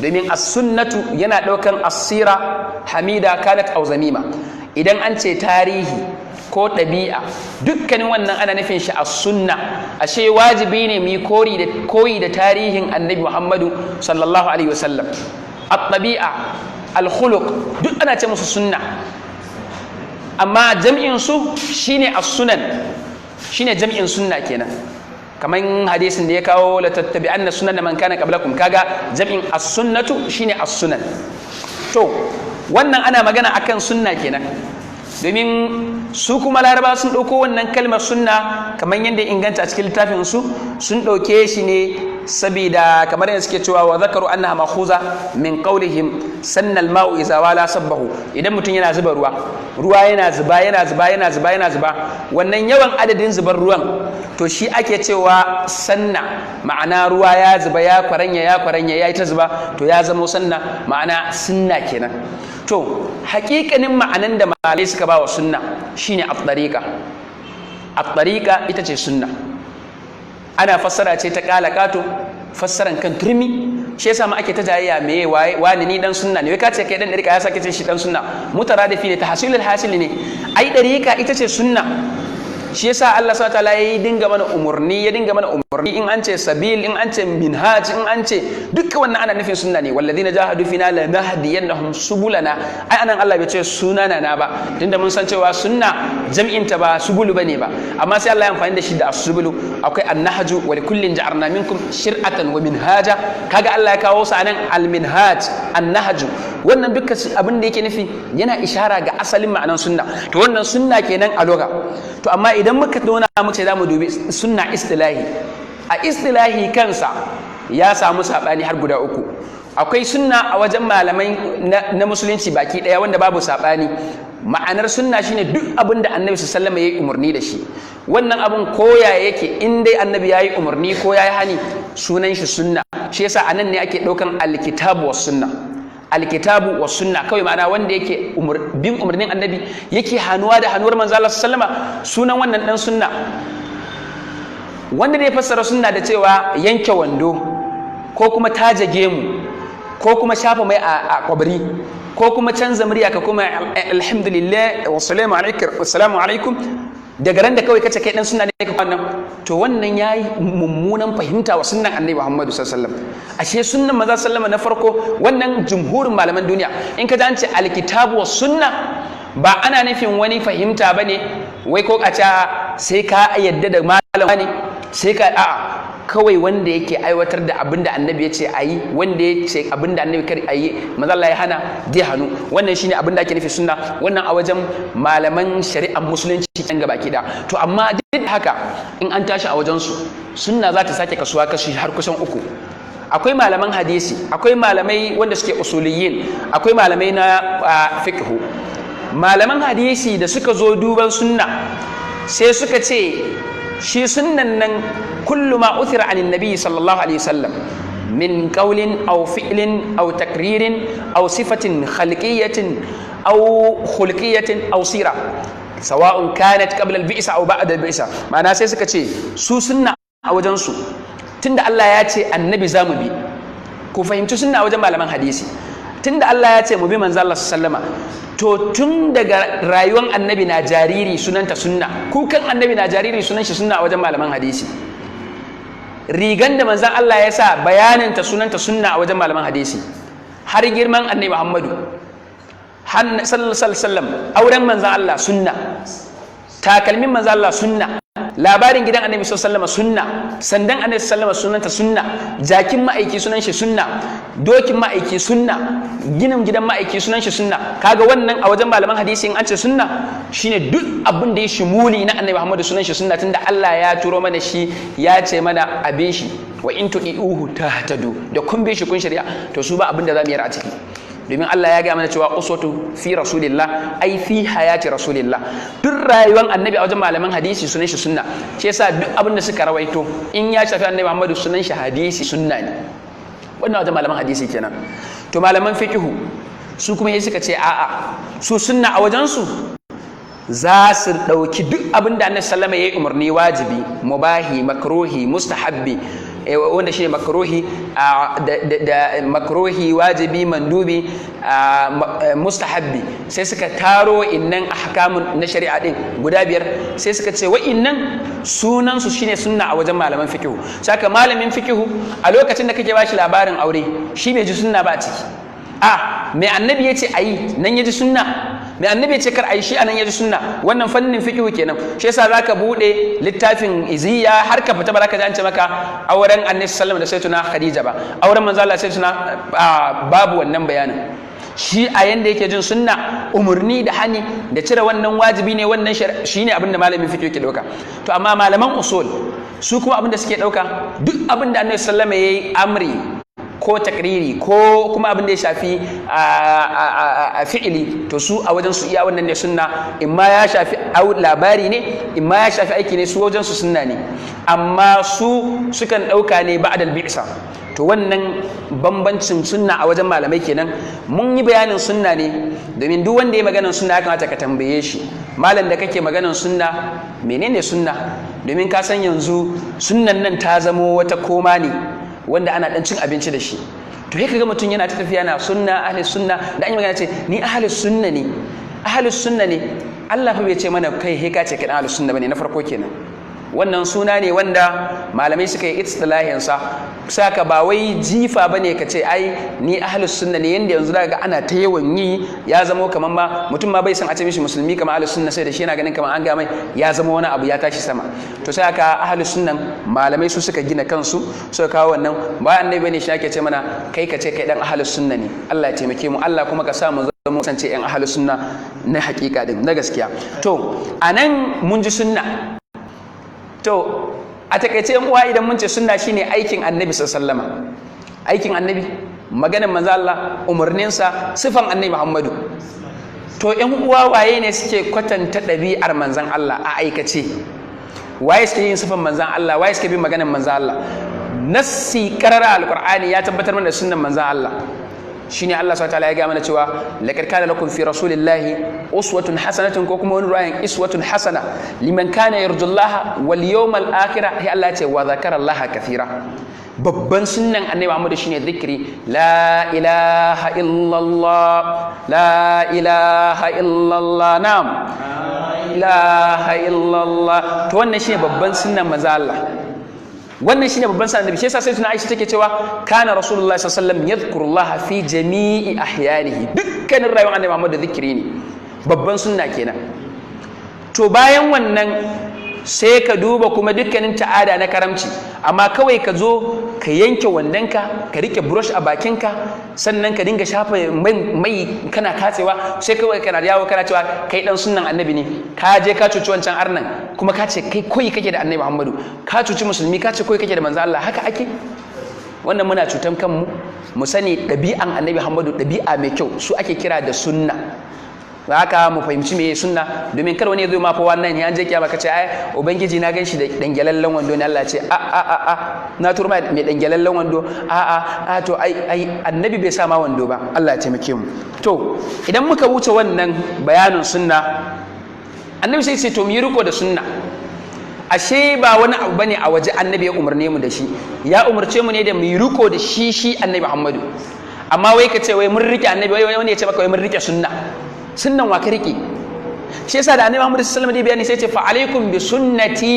domin as-sunnatu yana ɗaukan asira hamida kanat aw zamima. Idan an ce tarihi ko ɗabi'a, dukkanin wannan ana nufin shi as-sunna. Ashe wajibi ne mu yi koyi da tarihin Annabi Muhammadu sallallahu alaihi wasallam. At-tabi'a, al-khuluq, duk ana ce musu sunna, amma jam'in su shine as-sunan, shine jam'in sunna kenan. Kaman hadisin da ya kawo la tattabi'anna sunan man kana qablakum, kaga jam'in as-sunnatu shine as-sunan. To, wannan ana magana akan sunna kenan, domin su kuma Laraba sun ɗauko wannan kalmar sunna, kamar yadda ya inganta a cikin littafin su, sun ɗauke shi ne saboda kamar yadda suke cewa wa zakaru annaha makhuza min qawlihim sanna al-ma'u idza wala sabbahu. Idan mutum yana zuba ruwa, ruwa yana zuba, yana zuba, yana zuba, yana zuba, wannan yawan adadin zubar ruwan, to shi ake cewa sanna. Ma'ana ruwa ya zuba, ya kwaranya, ya kwaranya, ya yi ta zuba, to ya zama sanna, ma'ana sunna kenan. To, hakikanin ma'anan da malai suka ba wa sunna shine at-tariqa. At-tariqa ita ce sunna. Ana fassara ce ta kalakato, fassaran kan turmi. Shi yasa ma ake ta jayayya, meye waye wani, ni dan sunna ne, wai ka ce kai dan dariqa, ya sake ce shi dan sunna. Mutaradifi ne, tahsilul hasil ne. Ai dariqa ita ce sunna. Shi yasa Allah subhanahu wataala ya dinga mana umurni, ya dinga mana umurni. In an ce sabil, in an ce minhaj, in an ce dukkan wannan, ana nufin sunna ne. Walladhina jahadu fina lanahdiyannahum subulana. Ai anan Allah bai ce sunana na ba, tunda mun san cewa sunna jam'in ta ba subulu bane ba, amma sai Allah ya amfani da shi da asubulu. Akwai annahju, wa likullin ja'alna minkum shir'atan wa minhaja. Kaga Allah ya kawo su anan, al minhaj, annahju. Wannan dukkan abin da yake nufi, yana ishara ga asalin ma'anan sunna. To, wannan sunna kenan a lugha. To, amma idan muka zauna muka ce za mu dubi sunna istilahi, a istilahi kansa ya samu saɓani har guda uku. Akwai sunna a wajen malamai na musulunci baki ɗaya wanda babu saɓani. Ma'anar sunna shine duk abin da Annabi sallallahu alaihi ya yi umarni da shi. Wannan abin koya yake, in dai Annabi ya yi umarni ko ya yi hani, sunan shi sunna. Shi yasa anan ne ake ɗaukan alkitabu was sunna, alkitabu wa sunna kawai. Ma'ana wanda yake bin umarnin Annabi, yake hannuwa da hannuwar manzo Allah sallama, sunan wannan dan sunna. Wanda ne fassara sunna da cewa yanke wando, ko kuma taje gemu, ko kuma shafa mai a kwabri, ko kuma canza murya ka kuma alhamdulillah wa salamu alaikum, assalamu alaikum, daga ran da kawai kace kai dan sunna ne ka wannan, to wannan yayi mummunan fahimta wa sunnan Annabi Muhammadu sallallahu alaihi wasallam. Ashe sunnan manzo sallama na farko, wannan jumhurin malaman duniya, in ka ji an ce alkitabu was sunna, ba ana nufin wani fahimta bane, wai ko a sai ka yadda da malam ne, sai ka a'a, kawai wanda yake aiwatar da abin da Annabi ya ce a yi, wanda ya ce abin da Annabi kar a yi, manzo Allah ya hana, zai hannu, wannan shine abin da ake nufi sunna. Wannan a wajen malaman shari'ar musulunci kan gaba ki da. To, amma duk da haka, in an tashi a wajen su, sunna za ta sake kasuwa kashi har kusan uku. Akwai malaman hadisi, akwai malamai wanda suke usuliyin, akwai malamai na fiqhu. Malaman hadisi da suka zo duban sunna, sai suka ce shi sunnan nan kullu ma uthira anin nabi sallallahu alaihi wasallam min qawlin aw fi'lin aw takririn aw sifatin khalqiyatin aw khulqiyatin aw sira, sawa'un kanat qabla al-bi'sa aw ba'da al-bi'sa. Ma'ana sai suka ce su sunna a wajen su, tunda Allah ya ce Annabi zamu bi, ku fahimci sunna a wajen malaman hadisi, tunda Allah ya ce mu bi manzo Allah sallama, to tun daga rayuwar Annabi na jariri sunanta sunna, kukan Annabi na jariri sunan shi sunna a wajen malaman hadisi, rigan da manzon Allah ya sa bayaninta sunanta sunna a wajen malaman hadisi, har girman Annabi Muhammadu sallallahu alaihi wasallam, auren manzon Allah sunna, takalmin manzon Allah sunna, labarin gidan Annabi sallallahu alaihi sunna, sandan Annabi sallallahu alaihi sunanta sunna, jakin ma'aiki sunan shi sunna, dokin ma'aiki sunna, ginin gidan ma'aiki sunan shi sunna. Kaga wannan a wajen malaman hadisi, in an ce sunna, shine duk abin da ya shimuli na Annabi Muhammadu sunan shi sunna, tunda Allah ya turo mana shi, ya ce mana abin shi, wa in tudiuhu tahtadu, da kun bi shi kun shari'a. To, su ba abin da zamu yi a ciki. Domin Allah ya gaya mana cewa uswatu fi rasulillah, ai fi hayati rasulillah. Duk rayuwar annabi a wajen malaman hadisi sunan shi sunna. Shi yasa duk abin da suka rawaito in ya shafi annabi Muhammadu, sunan shi hadisi, sunna ne. Wannan wajen malaman hadisi kenan. To, malaman fiqhu su kuma sai suka ce a'a, su sunna a wajen su za su ɗauki duk abin da annabi sallama ya yi umarni, wajibi, mubahi, makruhi, mustahabbi, wanda shi makruhi da makruhi, wajibi, mandubi, mustahabbi. Sai suka taro innan ahkamun na shari'a din guda biyar, sai suka ce wa'innan sunan su shine sunna a wajen malaman fiqhu. Saka malamin fiqhu, a lokacin da kake bashi labarin aure, shi bai ji sunna ba a ciki. A mai annabi ya ce ayi, nan ya ji sunna. Mai annabi ya ce kar ayi, shi anan ya ji sunna. Wannan fannin fiqhu kenan. Shi yasa zaka bude littafin iziya har ka fita, ba zaka ji an ce maka auren annabi sallallahu da sayyidina Khadija ba, auren manzo Allah sayyidina, babu wannan bayanin. Shi a yanda yake jin sunna, umurni da hani da cire wannan wajibi ne, wannan shine abin da malamin fiqh yake dauka. To, amma malaman usul su kuma abin da suke dauka, duk abin da annabi sallallahu alaihi yayi amri ko takriri ko kuma abin da ya shafi a fi'ili, to su a wajen su iya wannan ne sunna. In ma ya shafi labari ne, in ma ya shafi aiki ne, su wajen su sunna ne. Amma su sukan ɗauka ne ba'dal bi'sa. To, wannan bambancin sunna a wajen malamai kenan. Mun yi bayanin sunna ne domin duk wanda ya maganan sunna ya kamata ka tambaye shi: malam da kake maganan sunna, menene sunna? Domin ka san yanzu sunnan nan ta zamo wata koma ne wanda ana dan cin abinci da shi. To, sai kaga mutum yana ta tafiya na sunna, ahli sunna, da an yi magana ce ni ahli sunna ne, ahli sunna ne. Allah fa bai ce mana kai he ka ce kai ahli sunna bane. Na farko kenan, wannan suna ne wanda malamai suka yi istilahin sa. Saka ba wai jifa bane ka ce ai ni ahlus sunna ne, yanda yanzu daga ana ta yawan yi, ya zamo kaman ma mutum ma bai san a ce mishi musulmi kamar ahlus sunna, sai da shi yana ganin kamar an ga mai ya zama wani abu, ya tashi sama. To, sai aka ahlus sunnan malamai su suka gina kansu, suka kawo wannan. Ba annabi bane shi ake ce mana kai ka ce kai dan ahlus sunna ne. Allah ya taimake mu, Allah kuma ka sa mu zama kasance yan ahlus sunna na hakika din, na gaskiya. To, anan mun ji sunna. To, a takaice yan uwa, idan mun ce sunna shine aikin annabi sallama, aikin annabi, maganar manzo Allah, umarninsa, sifan annabi Muhammadu. To, yan uwa, waye ne suke kwatanta ɗabi'ar manzon Allah a aikace? Waye suke yin sifan manzon Allah? Waye suke bin maganar manzon Allah? Nassi karara alqur'ani ya tabbatar mana da sunnan manzon Allah. Shine Allah subhanahu wa ta'ala ya ga mana cewa laqad kana lakum fi rasulillahi uswatun hasanatun, ko kuma wani ruwayan iswatun hasana, liman kana yarjullaha wal yawmal akhir. Sai Allah ya ce wa zakara Allah kathira. Babban sunnan annabi Muhammad shine zikri, la ilaha illallah, la ilaha illallah, na'am, ilaha illallah. To, wannan shine babban sunnan manzo Allah, wannan shine babban sanin annabi. Shi yasa sai tuna Aisha take cewa kana rasulullahi sallallahu alaihi wasallam yadhkurullaha fi jami'i ahyanihi. Dukkanin rayuwar annabi Muhammad da zikiri ne, babban sunna kenan. To, bayan wannan sai ka duba kuma dukkanin ta'ada na karamci. Amma kawai ka zo ka yanke wandonka, ka rike brush a bakinka, sannan ka dinga shafa mai kana katsewa, sai kawai kana yawo kana cewa kai dan sunnan annabi ne. Ka je ka cuci wancan arnan, kuma ka ce kai koyi kake da annabi Muhammadu. Ka cuci musulmi, ka ce koyi kake da manzo Allah. Haka ake? Wannan muna cutan kanmu. Mu sani ɗabi'an annabi Muhammadu, ɗabi'a mai kyau, su ake kira da sunna. Haka mu fahimci me sunna, domin kar wani ya zo ma fa wannan ya je kiyama ka ce ai ubangiji, na ganshi da dangalallen wando ne. Allah ya ce a a a a, na turma mai dangalallen wando, a a a, to ai ai annabi bai sa ma wando ba. Allah ya taimake mu. To, idan muka wuce wannan bayanin sunna, annabi sai ce to mu yi riko da sunna. Ashe ba wani abu bane a waje annabi ya umarne mu da shi, ya umarce mu ne da mu yi riko da shi, shi annabi Muhammadu. Amma wai ka ce wai mun rike annabi, wai wani ya ce maka wai mun rike sunna, sunnan wa ka rike? Shi yasa da annabi Muhammad sallallahu alaihi wasallam bayani sai ce fa alaikum bi sunnati,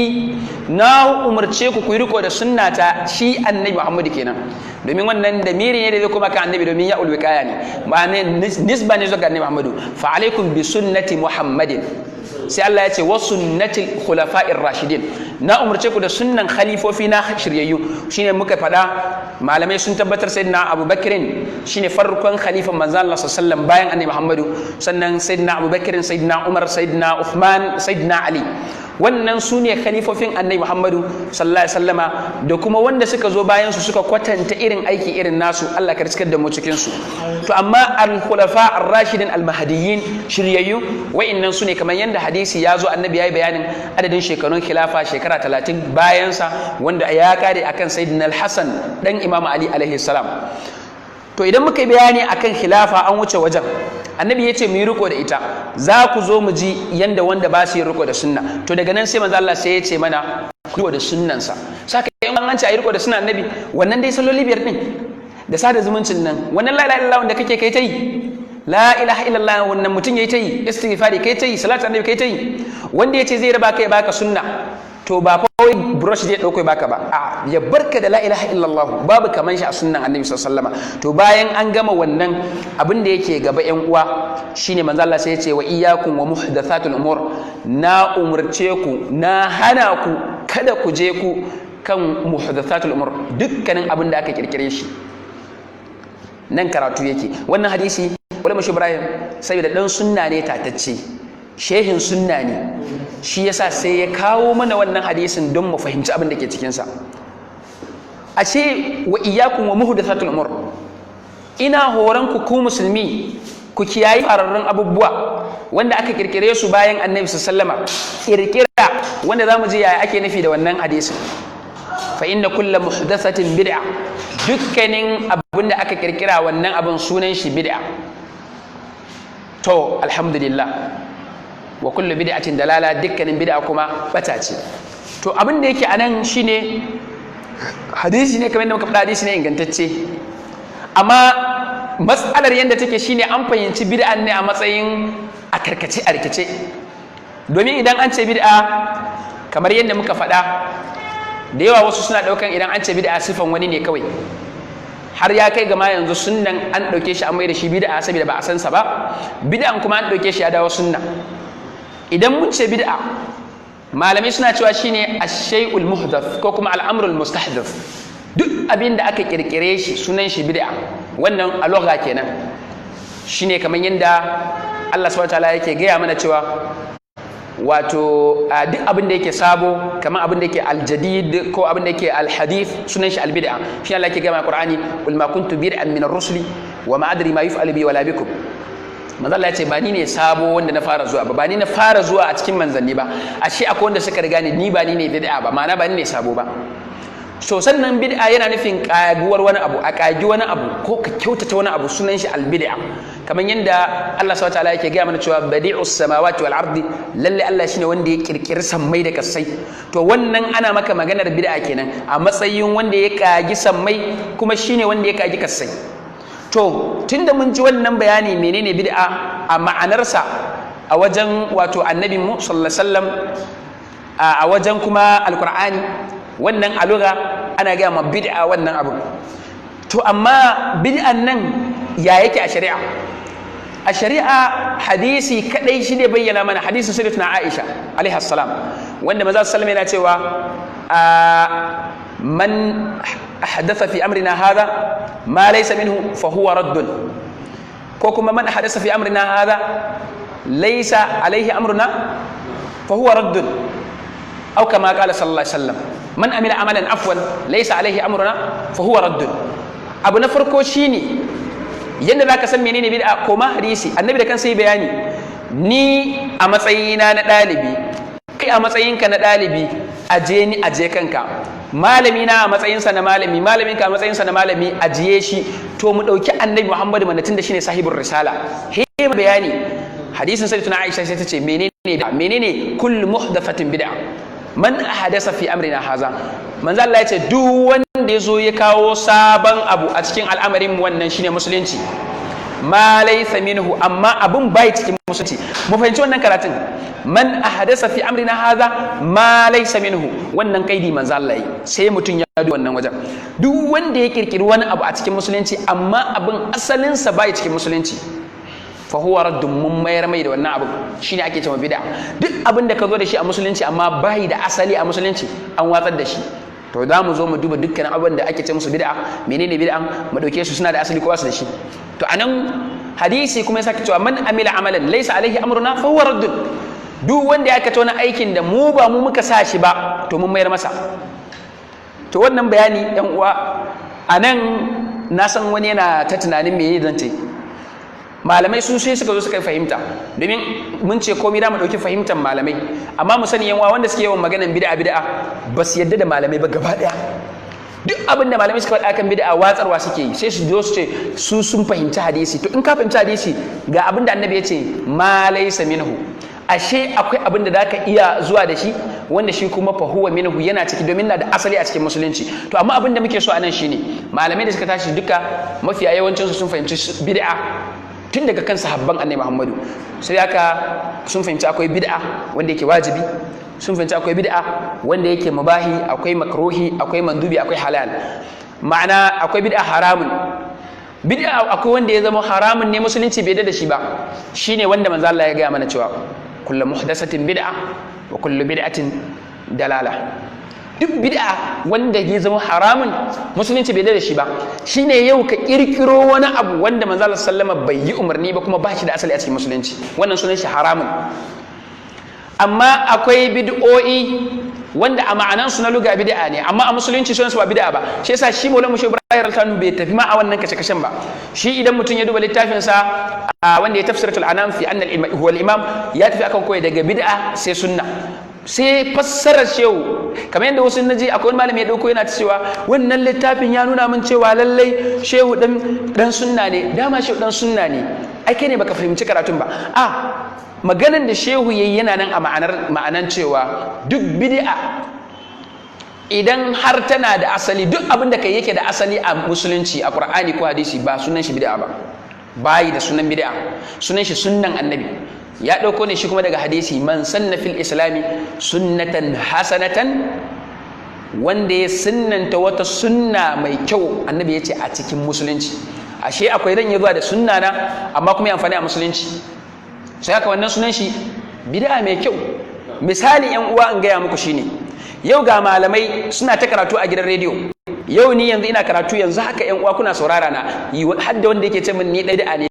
na umarce ku ku yi riko da sunnata, shi annabi Muhammad kenan. Domin wannan damiri ne da zai koma kan annabi, domin ya ulwiqaya ne, ba ne nisba ne zuwa ga annabi Muhammadu. Fa alaikum bi sunnati Muhammadin. Sai Allah ya ce wa sunnatil khulafa'ir rashidin, na umarce ku da sunnan khalifofi na shiryayyu. Shine muka faɗa, malamai sun tabbatar sayyidina Abu Bakrin shine farkon khalifan manzon Allah sallallahu alaihi wasallam bayan annabi Muhammadu, sannan sayyidina Abu Bakrin, sayyidina Umar, sayyidina Uthman, sayyidina Ali. Wannan su ne khalifofin Annabi Muhammadu sallallahu alaihi wasallama da kuma wanda suka zo bayan su suka kwatanta irin aiki irin nasu. Allah ka riskar da mu cikin su. To amma al-khulafa ar-rashidin al-mahdiyyin, shiryayyu, wa'annan su ne kamar yanda hadisi ya zo, Annabi yayi bayanin adadin shekarun khilafa, shekara 30 bayan sa, wanda ya kare akan Sayyidina al-Hasan dan Imam Ali alaihi salam. To idan muka yi bayani akan khilafa, an wuce wajen. Annabi ya ce mu yi riko da ita. Za ku zo mu ji yanda wanda ba su yi riko da sunna. To daga nan sai manzo Allah sai ya ce mana riko da sunnansa. Saka in an ce a yi riko da sunnan Annabi, wannan dai salloli biyar din da sada zumuncin nan, wannan la ilaha illallah wanda kake kai ta yi, la ilaha illallah wannan mutum yayi ta yi, istighfari kai ta yi, salatu Annabi kai ta yi. Wanda ya ce zai raba kai baka sunna, to ba fa wai brush zai dauko baka ba, a ya barka da la ilaha illallah, babu kaman shi a sunnan Annabi sallallahu alaihi wasallam. To bayan an gama wannan, abin da yake gaba, yan uwa, shine manzo Allah sai ya ce: "Wa iyyakum wa muhdathatul umur." Na umurce ku, na hana ku, kada ku je ku kan muhdathatul umur, dukkanin abin da aka kirkire shi. Nan karatu yake. Wannan hadisi, wani mashi Ibrahim, saboda dan sunna ne tatacce, shehin sunna ne, shi yasa sai ya kawo mana wannan hadisin don mu fahimci abin da ke cikinsa. Ashe wa iyyakum wa muhdathatul umur, ina horon ku, ku musulmi, ku kiyayi fararrun abubuwa wanda aka kirkire su bayan Annabi sallama, kirkira wanda zamu ji yaya ake nufi da wannan hadisin. Fa inna kulla muhdathatin bid'a, dukkanin abin da aka kirkira, wannan abin sunan shi bid'a. To alhamdulillah, wa kullu bid'atin dalala, dukkanin bid'a kuma bata ce. To abin da yake anan shine hadisi ne, kamar yadda muka faɗa, hadisi ne ingantacce, amma matsalar yadda take shine an fahimci bid'an ne a matsayin a karkace, a rikice. Domin idan an ce bid'a, kamar yadda muka faɗa, da yawa wasu suna ɗaukan idan an ce bid'a sifan wani ne kawai. Har ya kai gama yanzu sunnan an ɗauke shi an mai da shi bid'a saboda ba a san sa ba. Bid'an kuma an ɗauke shi ya dawo sunna. Idan mun ce bid'a, malamai suna cewa shine ash-shay'ul muhdath ko kuma al-amrul mustahdath, duk abin da aka kirkire shi sunan shi bid'a. Wannan a lugha kenan. Shine kamar yadda Allah subhanahu wataala yake gaya mana cewa wato duk abin da yake sabo, kamar abin da yake aljadid ko abin da yake alhadith, sunan shi albid'a. Shi Allah yake gaya mana Qur'ani: "Qul ma kuntu bid'an min ar-rusuli wa ma adri ma yuf'alu bi wala bikum." Manzo Allah ya ce ba ni ne sabo wanda na fara zuwa ba, ba ni na fara zuwa a cikin manzanni ba, ashe akwai wanda suka riga ni. Ni ba ni ne bid'a ba, ma'ana ba ni ne sabo ba. So sannan bid'a yana nufin kaguwar wani abu, a kagi wani abu ko ka kyautata wani abu, sunan shi albid'a. Kamar yadda Allah subhanahu wataala yake gaya mana cewa badi'us samawati wal ardi, lalle Allah shine wanda ya kirkiri sammai da kasai. To wannan ana maka maganar bid'a kenan a matsayin wanda ya kagi sammai kuma shine wanda ya kagi kasai. To tunda mun ji wannan bayani menene bid'a a ma'anarsa a wajen wato Annabi mu sallallahu alaihi wasallam, a wajen kuma Alkur'ani, wannan a lugha ana gaya ma bid'a wannan abu. To amma bid'an nan ya yake a shari'a? A shari'a, hadisi kadai shi ne bayyana mana, hadisin Sayyidatuna Aisha alaiha salam, wanda manzo sallallahu yana cewa: "Man ahdatha fi amrina hadha ma laysa minhu fa huwa raddun", ko kuma "Man ahdatha fi amrina hadha laysa alaihi amruna fa huwa raddun", aw kama qala sallallahu alaihi wasallam, "Man amila amalan", afwan, "laysa alaihi amruna fa huwa raddun". Abu na farko shine yadda zaka san menene bid'a, ko ma hadisi Annabi da kansa yi bayani. Ni a matsayina na ɗalibi, kai a matsayinka na ɗalibi, aje ni, aje kanka, malami na a matsayinsa na malami, malamin ka a matsayinsa na malami, ajiye shi. To mu ɗauki Annabi Muhammadu mana, tunda shine sahibul risala, he bayani. Hadisin Sayyidatuna Aisha sai ta ce menene menene? Kullu muhdathatin bid'a, man ahdasa fi amrina haza. Manzo Allah ya ce duk wanda ya zo ya kawo sabon abu a cikin al'amarin mu, wannan shine musulunci, ma laysa minhu, amma abun bai cikin musulunci. Mu fahimci wannan karatun: man ahdasa fi amrina haza ma laysa minhu, wannan kaidi manzo Allah yi, sai mutum ya duba wannan wajen. Duk wanda ya kirkiri wani abu a cikin musulunci, amma abin asalinsa bai cikin musulunci, fa huwa raddun, mun mayar mai da wannan abin. Shine ake cewa bid'a. Duk abin da ka zo da shi a musulunci amma bai da asali a musulunci, an watsar da shi. To za mu zo mu duba dukkanin abin da ake ce musu bid'a, menene bid'an, mu dauke su suna da asali ko ba su da shi. To anan hadisi kuma ya sake cewa: "Man amila amalan laysa alaihi amruna fa huwa raddun." Duk wanda ya aikata wani aikin da mu ba mu muka sa shi ba, to mun mayar masa. To wannan bayani, yan uwa, a nan na san wani yana ta tunanin me zan ce. Malamai su sai suka zo suka yi fahimta, domin mun ce komai da mu ɗauki fahimtar malamai. Amma mu sani, yan uwa, wanda suke yawan maganan bid'a bid'a, ba su yadda da malamai ba gaba ɗaya. Duk abin da malamai suka faɗa kan bid'a, watsarwa suke yi, sai su zo su ce su sun fahimci hadisi. To in ka fahimci hadisi, ga abin da Annabi ya ce, "Ma laysa minhu". Ashe akwai abin da zaka iya zuwa da shi wanda shi kuma fa huwa minhu, yana ciki, domin na da asali a cikin musulunci. To amma abin da muke so anan shine, malamai da suka tashi duka, mafiya yawancin su sun fahimci bid'a tun daga kan sahabban Annabi Muhammadu. Sai haka sun fahimci akwai bid'a wanda yake wajibi, sun fahimci akwai bid'a wanda yake mubahi, akwai makruhi, akwai mandubi, akwai halal. Ma'ana akwai bid'a haramun. Bid'a akwai wanda ya zama haramun ne, musulunci bai da shi ba, shine wanda manzo Allah ya gaya mana cewa kullu muhdathatin bid'a wa kullu bid'atin dalala. Duk bid'a wanda ya zama haramun, musulunci bai da shi ba, shine yau ka kirkiro wani abu wanda manzo Allah sallama bai yi umarni ba, kuma ba shi da asali a cikin musulunci. Wannan sunan shi haramun. Amma akwai bid'o'i wanda a ma'anan su na luga bid'a ne, amma a musulunci sunan su ba bid'a ba. Shi yasa shi Maulana Shehu Ibrahim Raltanu bai tafi ma a wannan kashe kashen ba. Shi idan mutum ya duba littafin sa wanda ya Tafsiratul Anam fi anna huwa al-imam, ya tafi akan koyi daga bid'a sai sunna, sai fassarar shehu. Kamar yadda wasu naji, akwai wani malami ya dauko yana cewa wannan littafin ya nuna min cewa lallai shehu dan sunna ne. Dama shehu dan sunna ne, ai kai ne baka fahimci karatun ba. A maganan da shehu yayi yana nan a ma'anan cewa duk bid'a idan har tana da asali, duk abin da kai yake da asali a musulunci, a Qur'ani ko hadisi, ba sunan shi bid'a ba, bayi da sunan bid'a, sunan shi sunnan Annabi. Ya ɗauko ne shi kuma daga hadisi, "Man sanna fil islami sunnatan hasanatan", wanda ya sunnanta wata sunna mai kyau, Annabi ya ce, a cikin musulunci. Ashe akwai zan iya zuwa da sunna na, amma kuma ya amfani a musulunci. Sai haka wannan sunan shi bid'a mai kyau. Misali, yan uwa, in gaya muku shine, yau ga malamai suna ta karatu a gidan rediyo. Yau ni yanzu ina karatu yanzu haka, yan uwa kuna saurara na, har da wanda yake ce min ni ɗan bid'a ne,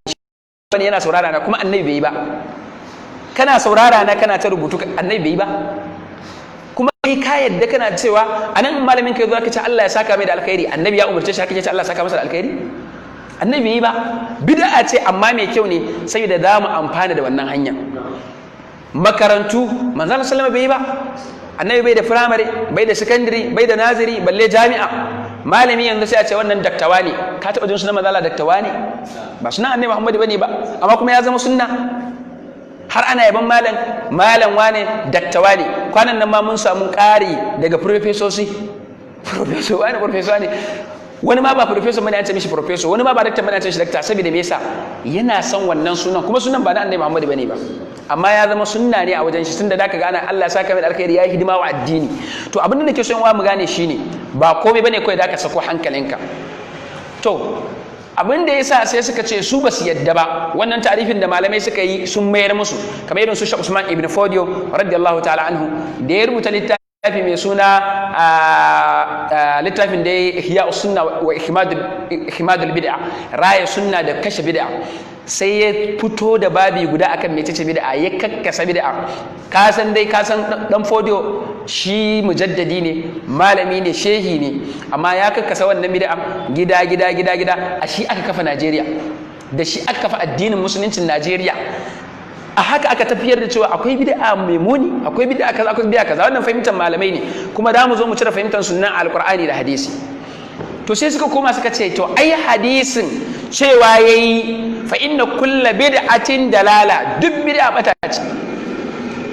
wani yana saurara na. Kuma Annabi bai yi ba. Kana saurara na, kana ta rubutu, Annabi bai yi ba, kuma kai ka yadda kana cewa anan malamin kai zo ka ce Allah ya saka mai da alkhairi. Annabi ya umarce shi haka, ce Allah ya saka masa da alkhairi? Annabi bai yi ba. Bid'a ce, amma mai kyau ne, saboda za mu amfana da wannan hanya. Makarantu, manzo Allah sallama bai yi ba. Annabi bai da firamare, bai da sakandare, bai da nursery, balle jami'a. Malami yanzu sai a ce wannan daktawa ne. Ka taɓa jin sunan manzo Allah daktawa ne? Ba sunan Annabi Muhammad bane ba, amma kuma ya zama sunna, har ana yaban malam, malam wane daktawa ne. Kwanan nan ma mun samu ƙari daga profesoci, professor wani, professor ne. Wani ma ba professor bane, an ce mishi professor. Wani ma ba doctor bane, an ce mishi doctor. Saboda me yasa? Yana son wannan sunan, kuma sunan ba na Annabi Muhammad bane ba, amma ya zama sunna ne a wajen shi, tunda da ka gana Allah ya saka mai alkhairi, ya yi hidima wa addini. To abin da nake so wa mu gane shine, ba komai bane kawai da ka sako hankalinka. To abin da yasa sai suka ce su ba su yadda ba, wannan tarifin da malamai suka yi sun mayar musu, kamar irin su Sheikh Usman ibn Fodio radiyallahu ta'ala anhu, da ya rubuta littafi mai suna, littafin da ya Ihya Sunna wa Ihmadul Bid'a, raya sunna da kashe bid'a, sai ya fito da babi guda akan mecece bid'a, ya kakkasa bid'a. Ka san dai, ka san dan Fodio shi mujaddadi ne, malami ne, shehi ne, amma ya kakkasa wannan bid'a gida gida gida gida. A shi aka kafa Najeriya, da shi aka kafa addinin musuluncin Najeriya. A haka aka tafiyar da cewa akwai bid'a mai muni, akwai bid'a kaza, akwai bid'a kaza. Wannan fahimtar malamai ne, kuma da mu zo mu cire fahimtar sunnan Alqur'ani da hadisi. To sai suka koma suka ce, to ai hadisin cewa yayi "fa inna kulla bid'atin dalala", duk bid'a bata ce.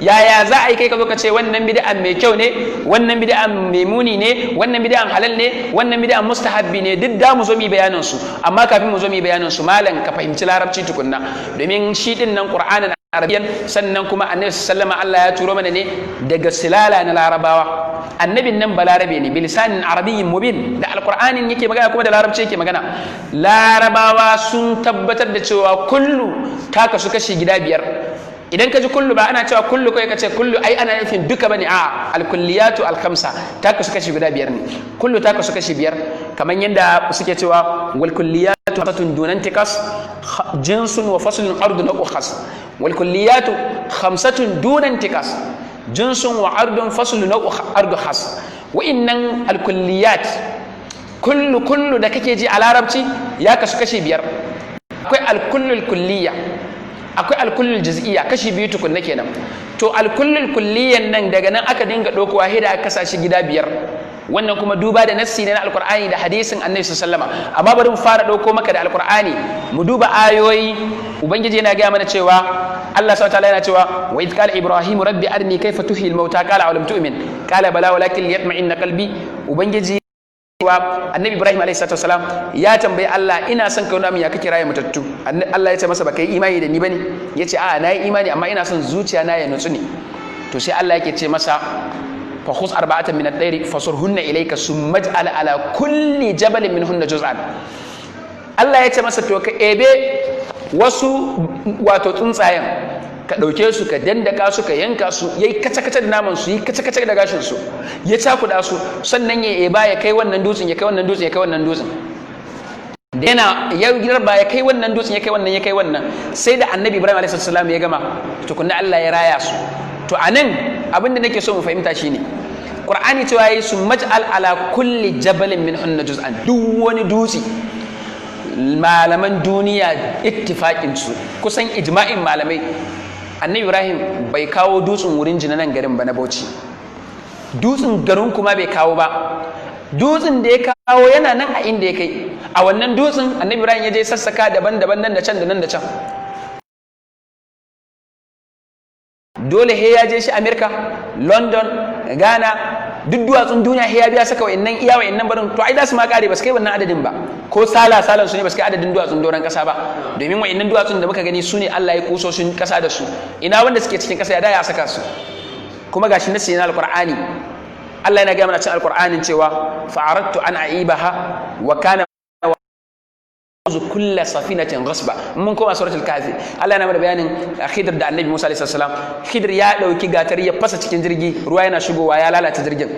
Yaya za a yi kai ka zo ka ce wannan bid'an mai kyau ne, wannan bid'an mai muni ne, wannan bid'an halal ne, wannan bid'an mustahabbi ne? Duk da mu zo mu bayanin su. Amma kafin mu zo mu bayanin su, malam, ka fahimci larabci tukunna, domin shi din nan Qur'anin Arabiyan. Sannan kuma Annabi sallama Allah ya turo mana ne daga silala na Larabawa. Annabin nan Balarabe ne, bilisanin arabiyyin mubin. Da Alqur'anin yake magana, kuma da larabci yake magana. Larabawa sun tabbatar da cewa kullu ta kasu kashi gida biyar. Idan ka ji kullu, ba ana cewa kullu kai ka ce kullu ai ana nufin duka bane. A alkulliyatu alkhamsa ta kasu kashi guda biyar ne. Kullu ta kasu kashi biyar, kamar yadda suke cewa "wal kulliyatu khamsatun dunan tikas, jinsun wa faslun ardun ukhas". Wal kulliyatu Khamsatun dunan tikas, jinsun wa ardun faslu nau'u ardu khas. Wa'innan alkulliyat, kullu kullu da kake ji a Larabci, ya kasu kashi biyar. Akwai alkullul kulliya, akwai alkullul juz'iyya, kashi biyu tukunna kenan. To, alkullul kulliyan nan, daga nan aka dinga ɗaukowa hida aka kasa shi gida biyar. Wannan kuma duba da nassi ne na Alkur'ani da hadisin Annabi sallama. Amma bari mu fara ɗauko maka da Alkur'ani, mu duba ayoyi. Ubangiji yana gaya mana cewa Allah subhanahu wataala yana cewa: "Wa idh qala Ibrahim rabbi arini kayfa tuhyi al-mauta, qala awalam tu'min, qala bala walakin liyatma'inna qalbi." Ubangiji cewa Annabi Ibrahim alayhi salatu wasalam ya tambayi Allah: "Ina son ka nuna min ya kake raye matattu." Allah ya ce masa: "Baka yi imani da ni bane?" Ya ce: "A'a, nayi imani, amma ina son zuciya na ya nutsu ne." To, sai Allah yake ce masa: "Fa khuz arba'atan min at-tayri fasurhunna ilayka, summa ij'al ala kulli jabalin minhunna juz'an." Allah ya ce masa: "To, ka ebe wasu, wato tsuntsayen, ka ɗauke su, ka dandaka su, ka yanka su, ya yi kaca-kaca da naman su, yi kaca-kaca da gashin su, ya cakuɗa su, sannan ya eba, ya kai wannan dutsen, ya kai wannan dutsen, ya kai wannan dutsen." Da yana ya girba, ya kai wannan dutsen, ya kai wannan, ya kai wannan, sai da Annabi Ibrahim alaihi salam ya gama, tukunna Allah ya raya su. To, anan abin da nake so mu fahimta shine, Qur'ani cewa yayi "summa ij'al ala kulli jabalin minhunna juz'an", duk wani dutse. Malaman duniya ittifaqin su, kusan ijma'in malamai, Annabi Ibrahim bai kawo dutsen wurin jina nan garin ba na Bauchi, dutsen garin kuma bai kawo ba. Dutsen da ya kawo yana nan a inda ya kai. A wannan dutsen Annabi Ibrahim ya je sassaka daban-daban, nan da can da nan da can. Dole he ya je shi America, London, Ghana, duk duwatsun duniya he ya biya saka wa'annan, iya wa'annan barin. To, ai za su ma kare, ba su kai wannan adadin ba. Ko sala salan su ne, ba su kai adadin duwatsun doron kasa ba. Domin wa'annan duwatsun da muka gani, su ne Allah ya kusoshin kasa da su. Ina wanda suke cikin kasa? Ya da ya saka su? Kuma gashi nasi na Alqur'ani, Allah yana gaya mana cikin Alqur'anin cewa: "Fa'aradtu an a'ibaha wa kana kulla safinatin ghasba." Mun koma Suratul Kahfi, Allah yana mana bayanin Khidr da Annabi Musa alaihi salam. Khidr ya dauki gatari ya fasa cikin jirgi, ruwa yana shigowa ya lalata jirgin.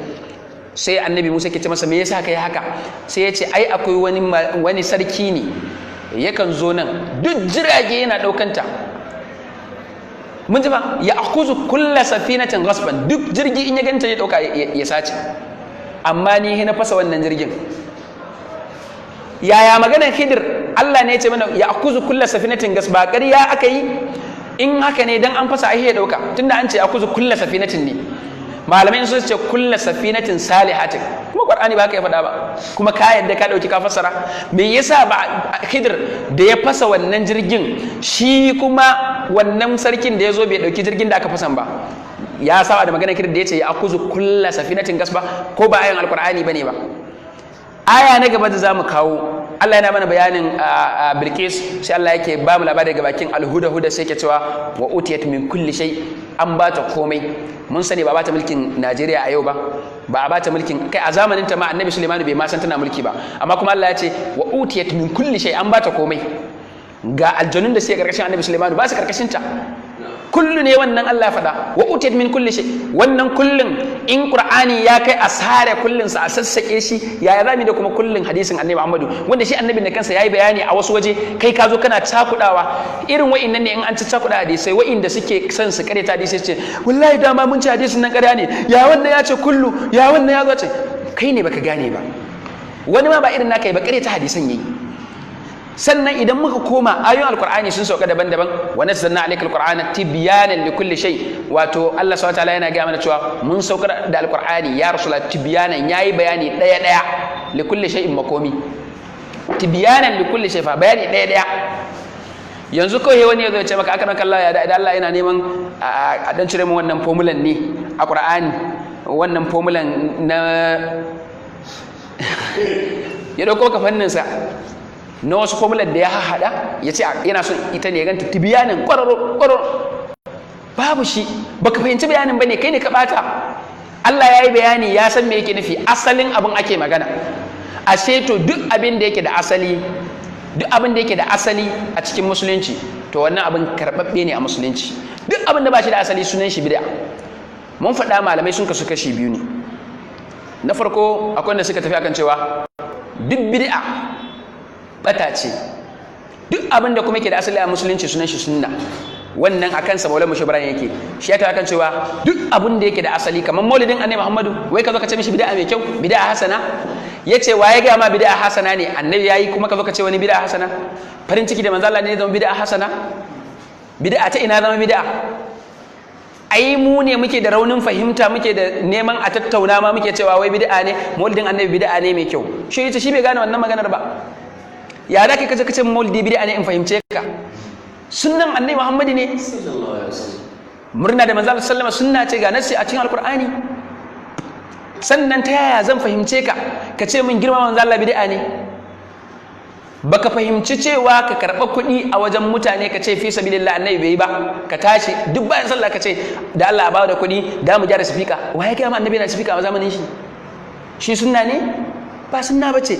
Sai Annabi Musa ke ce masa: "Me yasa kai haka?" Sai ya ce: "Ai akwai wani sarki ne yakan zo nan, duk jirage yana daukanta." Mun ji ba? "Ya akhuzu kulla safinatin ghasban", duk jirgi in ya ganta ya dauka ya sace. Amma ni na fasa wannan jirgin. Yaya maganar Khidir? Allah ne ya ce mana "ya akuzu kulla safinatin gasba". Ƙarya aka yi? In haka ne, dan an fasa ai ya dauka, tunda an ce "akuzu kulla safinatin" ne. Malamai sun ce "kulla safinatin salihatin", kuma Qur'ani ba haka ya faɗa ba. Kuma ka yadda ka dauki ka fassara. Me yasa ba Khidir da ya fasa wannan jirgin, shi kuma wannan sarkin da ya zo bai dauki jirgin da aka fasan ba? Ya saba da maganar Khidir da ya ce "ya akuzu kulla safinatin gasba"? Ko ba ayan Alqur'ani bane ba? Aya na gaba da zamu kawo, Allah yana mana bayanin Bilqis. Sai Allah yake ba mu labari daga bakin alhuda huda, sai yake cewa: "Wa utiyat min kulli shay", an ba ta komai. Mun sani ba ba ta mulkin Najeriya a yau ba, ba a ba ta mulkin kai a zamanin ta ma. Annabi Sulaiman bai ma san tana mulki ba, amma kuma Allah ya ce "wa utiyat min kulli shay", an ba ta komai. Ga aljanun da suke karkashin Annabi Sulaiman ba su karkashin ta. Kullu ne wannan Allah ya faɗa, "wa utiyat min kulli shay". Wannan kullun, in Qur'ani ya kai a sare kullun sa, a sassake shi, yaya zamu da kuma kullun hadisin Annabi Muhammadu, wanda shi Annabin da kansa yayi bayani a wasu waje? Kai ka zo kana cakudawa. Irin wa'innan ne, in an ci cakuda hadisai, wa'inda suke son su kare ta hadisai ce: "Wallahi dama mun ci hadisin nan ƙarya ne. Ya wannan ya ce kullu, ya wannan ya zo ce?" Kai ne baka gane ba. Wani ma ba irin naka yi ba, kare ta hadisan yayi. Sannan idan muka koma ayoyin Alqur'ani, sun sauka daban-daban. "Wa nazzalna alayka alqur'ana tibyanan likulli shay". Wato Allah subhanahu wataala yana gaya mana cewa mun saukar da Alqur'ani, ya Rasulullah, tibyanan, yayi bayani daya daya, likulli shay'in, makomi. Tibyanan likulli shay fa, bayani daya daya. Yanzu kawai wani ya zo ya ce maka: "Aka Allah ya da Allah, yana neman a dan cire mu wannan formulan ne a Qur'ani, wannan formulan na." Ya dauko ka fannin sa na wasu formular da ya haɗa, ya ce yana son ita ne, ya ganta tibiyanin ƙwararro ƙwararro. Babu shi. Baka fahimci bayanin bane, kai ne ka bata. Allah ya yi bayani, ya san me yake nufi. Asalin abin ake magana. Ashe to, duk abin da yake da asali, duk abin da yake da asali a cikin Musulunci, to wannan abin karɓaɓɓe ne a Musulunci. Duk abin da ba shi da asali, sunan shi bid'a. Mun faɗa, malamai sun kasu kashi biyu ne. Na farko, akwai wanda suka tafi akan cewa duk bid'a bata ce, duk abin da kuma yake da asali a Musulunci sunan shi sunna. Wannan akan sa Maulana Shubran yake shi ya akan cewa duk abun da yake da asali, kamar maulidin Annabi Muhammadu, wai ka zo ka ce mishi bid'a mai kyau, bid'a hasana. Yace waye ga ma bid'a hasana ne? Annabi yayi, kuma ka zo ka ce wani bid'a hasana? Farin ciki da manzo Allah ne zama bid'a hasana? Bid'a ta ina zama bid'a? Ai mu ne muke da raunin fahimta, muke da neman a tattauna ma, muke cewa wai bid'a ne, maulidin Annabi bid'a ne mai kyau. Shi yace shi bai gane wannan maganar ba. Ya da kai kace kace maulidi bid'a ne, in fahimce ka? Sunnan Annabi Muhammad ne, murna da manzo Allah sallama sunna ce, ga nasi a cikin Alqur'ani. Sannan ta yaya zan fahimce ka ka ce min girma manzo Allah bid'a ne? Baka fahimci cewa ka karɓa kuɗi a wajen mutane ka ce fi sabilillah, Annabi bai yi ba. Ka tashi duk bayan sallah ka ce da Allah a bawa da kuɗi da mu gyara sifika. Waye kai ma Annabi na sifika a zamanin shi? Shi sunna ne? Ba sunna bace,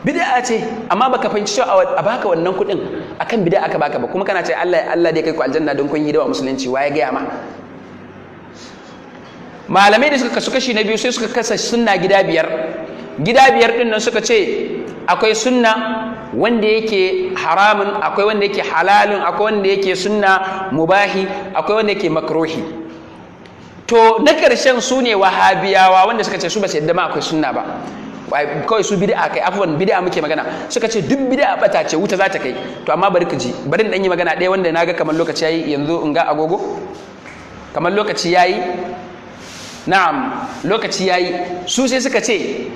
bid'a ce. Amma baka fahimci cewa a baka wannan kuɗin akan bid'a aka baka ba, kuma kana ce Allah Allah dai kai ku aljanna don kun yi da musulunci. Waye gaya ma? Malamai da suka kasu kashi na biyu, sai suka kasa sunna gida biyar. Gida biyar din nan suka ce akwai sunna wanda yake haramun, akwai wanda yake halalun, akwai wanda yake sunna mubahi, akwai wanda yake makruhi. To na karshen su ne Wahabiyawa, wanda suka ce su ba su yadda ma akwai sunna ba, kawai su bid'a kai, afwan, bid'a muke magana. Suka ce duk bid'a bata ce, wuta za ta kai. To amma bari ka ji, bari in dan yi magana ɗaya wanda naga kamar lokaci yayi. Yanzu in ga agogo kamar lokaci yayi. Na'am, lokaci yayi. Su sai suka ce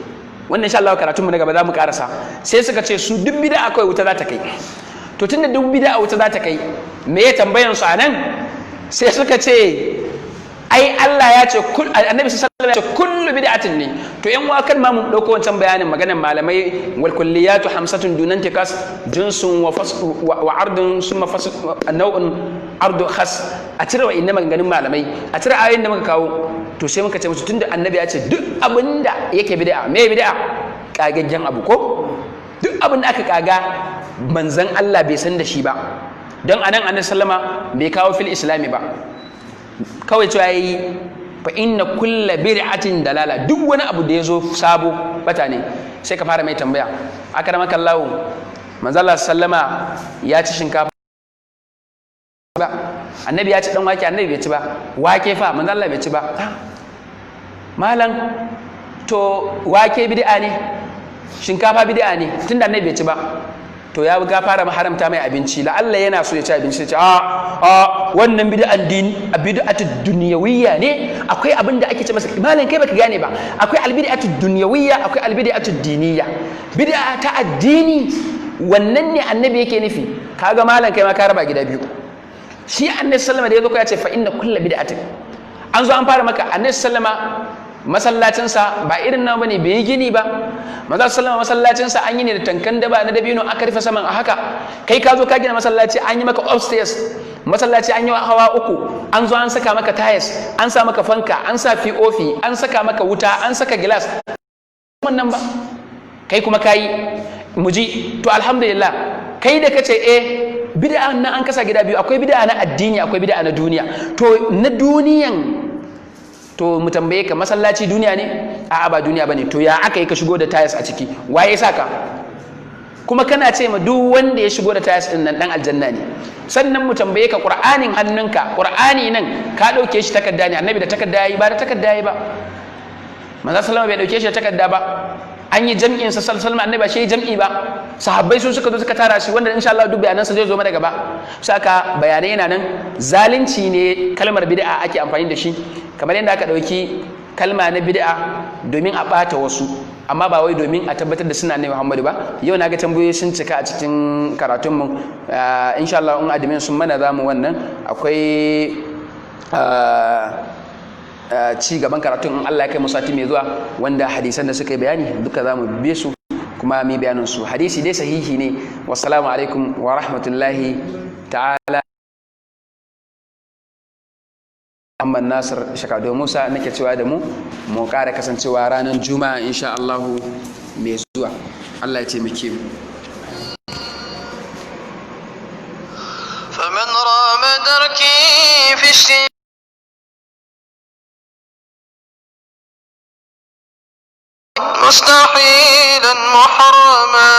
wannan, insha Allah karatun mu na gaba za mu karasa. Sai suka ce su duk bid'a kawai wuta za ta kai. To tunda duk bid'a wuta za ta kai, me ya tambayan su anan? Sai suka ce ai Allah ya ce, Annabi sallallahu alaihi wasallam ya ce kullu bid'atin ne. To yan uwa, kan ma mu dauko wancan bayanin maganar malamai, wal kulliyatu hamsatun dunan tikas jinsun wa fasl wa ardun summa fasl naw'un ardu khas. A cire wa inna maganganun malamai, a cire ayoyin da muka kawo. To sai muka ce musu tunda Annabi ya ce duk abinda yake bid'a, me bid'a? Kagaggen abu ko duk abin da aka kaga manzon Allah bai san da shi ba. Don anan Annabi sallama bai kawo fil islami ba, kawai cewa yayi fa inna kulla bid'atin dalala, duk wani abu da yazo sabo bata ne. Sai ka fara mai tambaya, akramaka Allah, manzo Allah sallama ya ci shinkafa ba? Annabi ya ci dan wake? Annabi bai ci ba. Wake fa? Manzo Allah bai ci ba. Malam, to wake bid'a ne, shinkafa bid'a ne, tunda Annabi bai ci ba. To ya ga fara haramta mai abinci, la'alla yana so ya ci abinci. Sai ce a a wannan bid'an din bid'atu dunyawiyya ne. Akwai abin da ake ce masa, malam, kai baka gane ba, akwai albid'atu dunyawiyya, akwai albid'atu diniyya. Bid'a ta addini wannan ne Annabi yake nufi. Kaga malam, kai ma ka raba gida biyu. Shi Annabi sallama da yazo ko ya ce fa inna kullu bid'atin, an zo an fara maka Annabi sallama masallacinsa ba irin nan bane, bai yi gini ba. Manzo sallama masallacinsa an yi ne da tankan daba na dabino, aka rufe saman a haka. Kai ka zo ka gina masallaci, an yi maka upstairs, masallaci an yi hawa uku, an zo an saka maka tiles, an sa maka fanka, an sa POP, an saka maka wuta, an saka glass. Wannan ba kai kuma kayi muji. To alhamdulillah, kai da kace eh bid'a nan an kasa gida biyu, akwai bid'a na addini, akwai bid'a na duniya. To na duniyan, to mu tambaye ka, masallaci duniya ne? A'a, ba duniya bane. To ya aka yi ka shigo da tiles a ciki? Waye saka? Kuma kana ce ma duk wanda ya shigo da tiles din nan dan aljanna ne. Sannan mu tambaye ka, Qur'anin hannunka, Qur'ani nan ka dauke shi takarda ne. Annabi da takarda yayi? Ba da takarda yayi ba. Manzo sallama bai dauke shi da takarda ba. An yi jam'in sa sallallahu, Annabi ba shi jam'i ba, sahabbai su suka zo suka tara shi, wanda insha Allah duk bayanan sa zai zo mana gaba. Saka bayanai yana nan. Zalunci ne kalmar bid'a ake amfani da shi, kamar yadda aka dauki kalma na bid'a domin a bata wasu, amma ba wai domin a tabbatar da suna Annabi Muhammadu ba. Yau na ga tambayoyi sun cika a cikin karatun mu. Insha Allah in admin sun mana zamu wannan, akwai ci gaban karatun in Allah ya kai mu sati mai zuwa, wanda hadisan da suka yi bayani duka za mu bi su kuma mu bayanin su. Hadisi dai sahihi ne. Wassalamu alaikum wa rahmatullahi ta'ala. Muhammad Nasir Shakado Musa nake cewa da mu mu ƙara kasancewa ranar Juma'a insha Allah mai zuwa. Allah ya taimake mu. فمن رام دركي في الشيء مستحيلا محرما.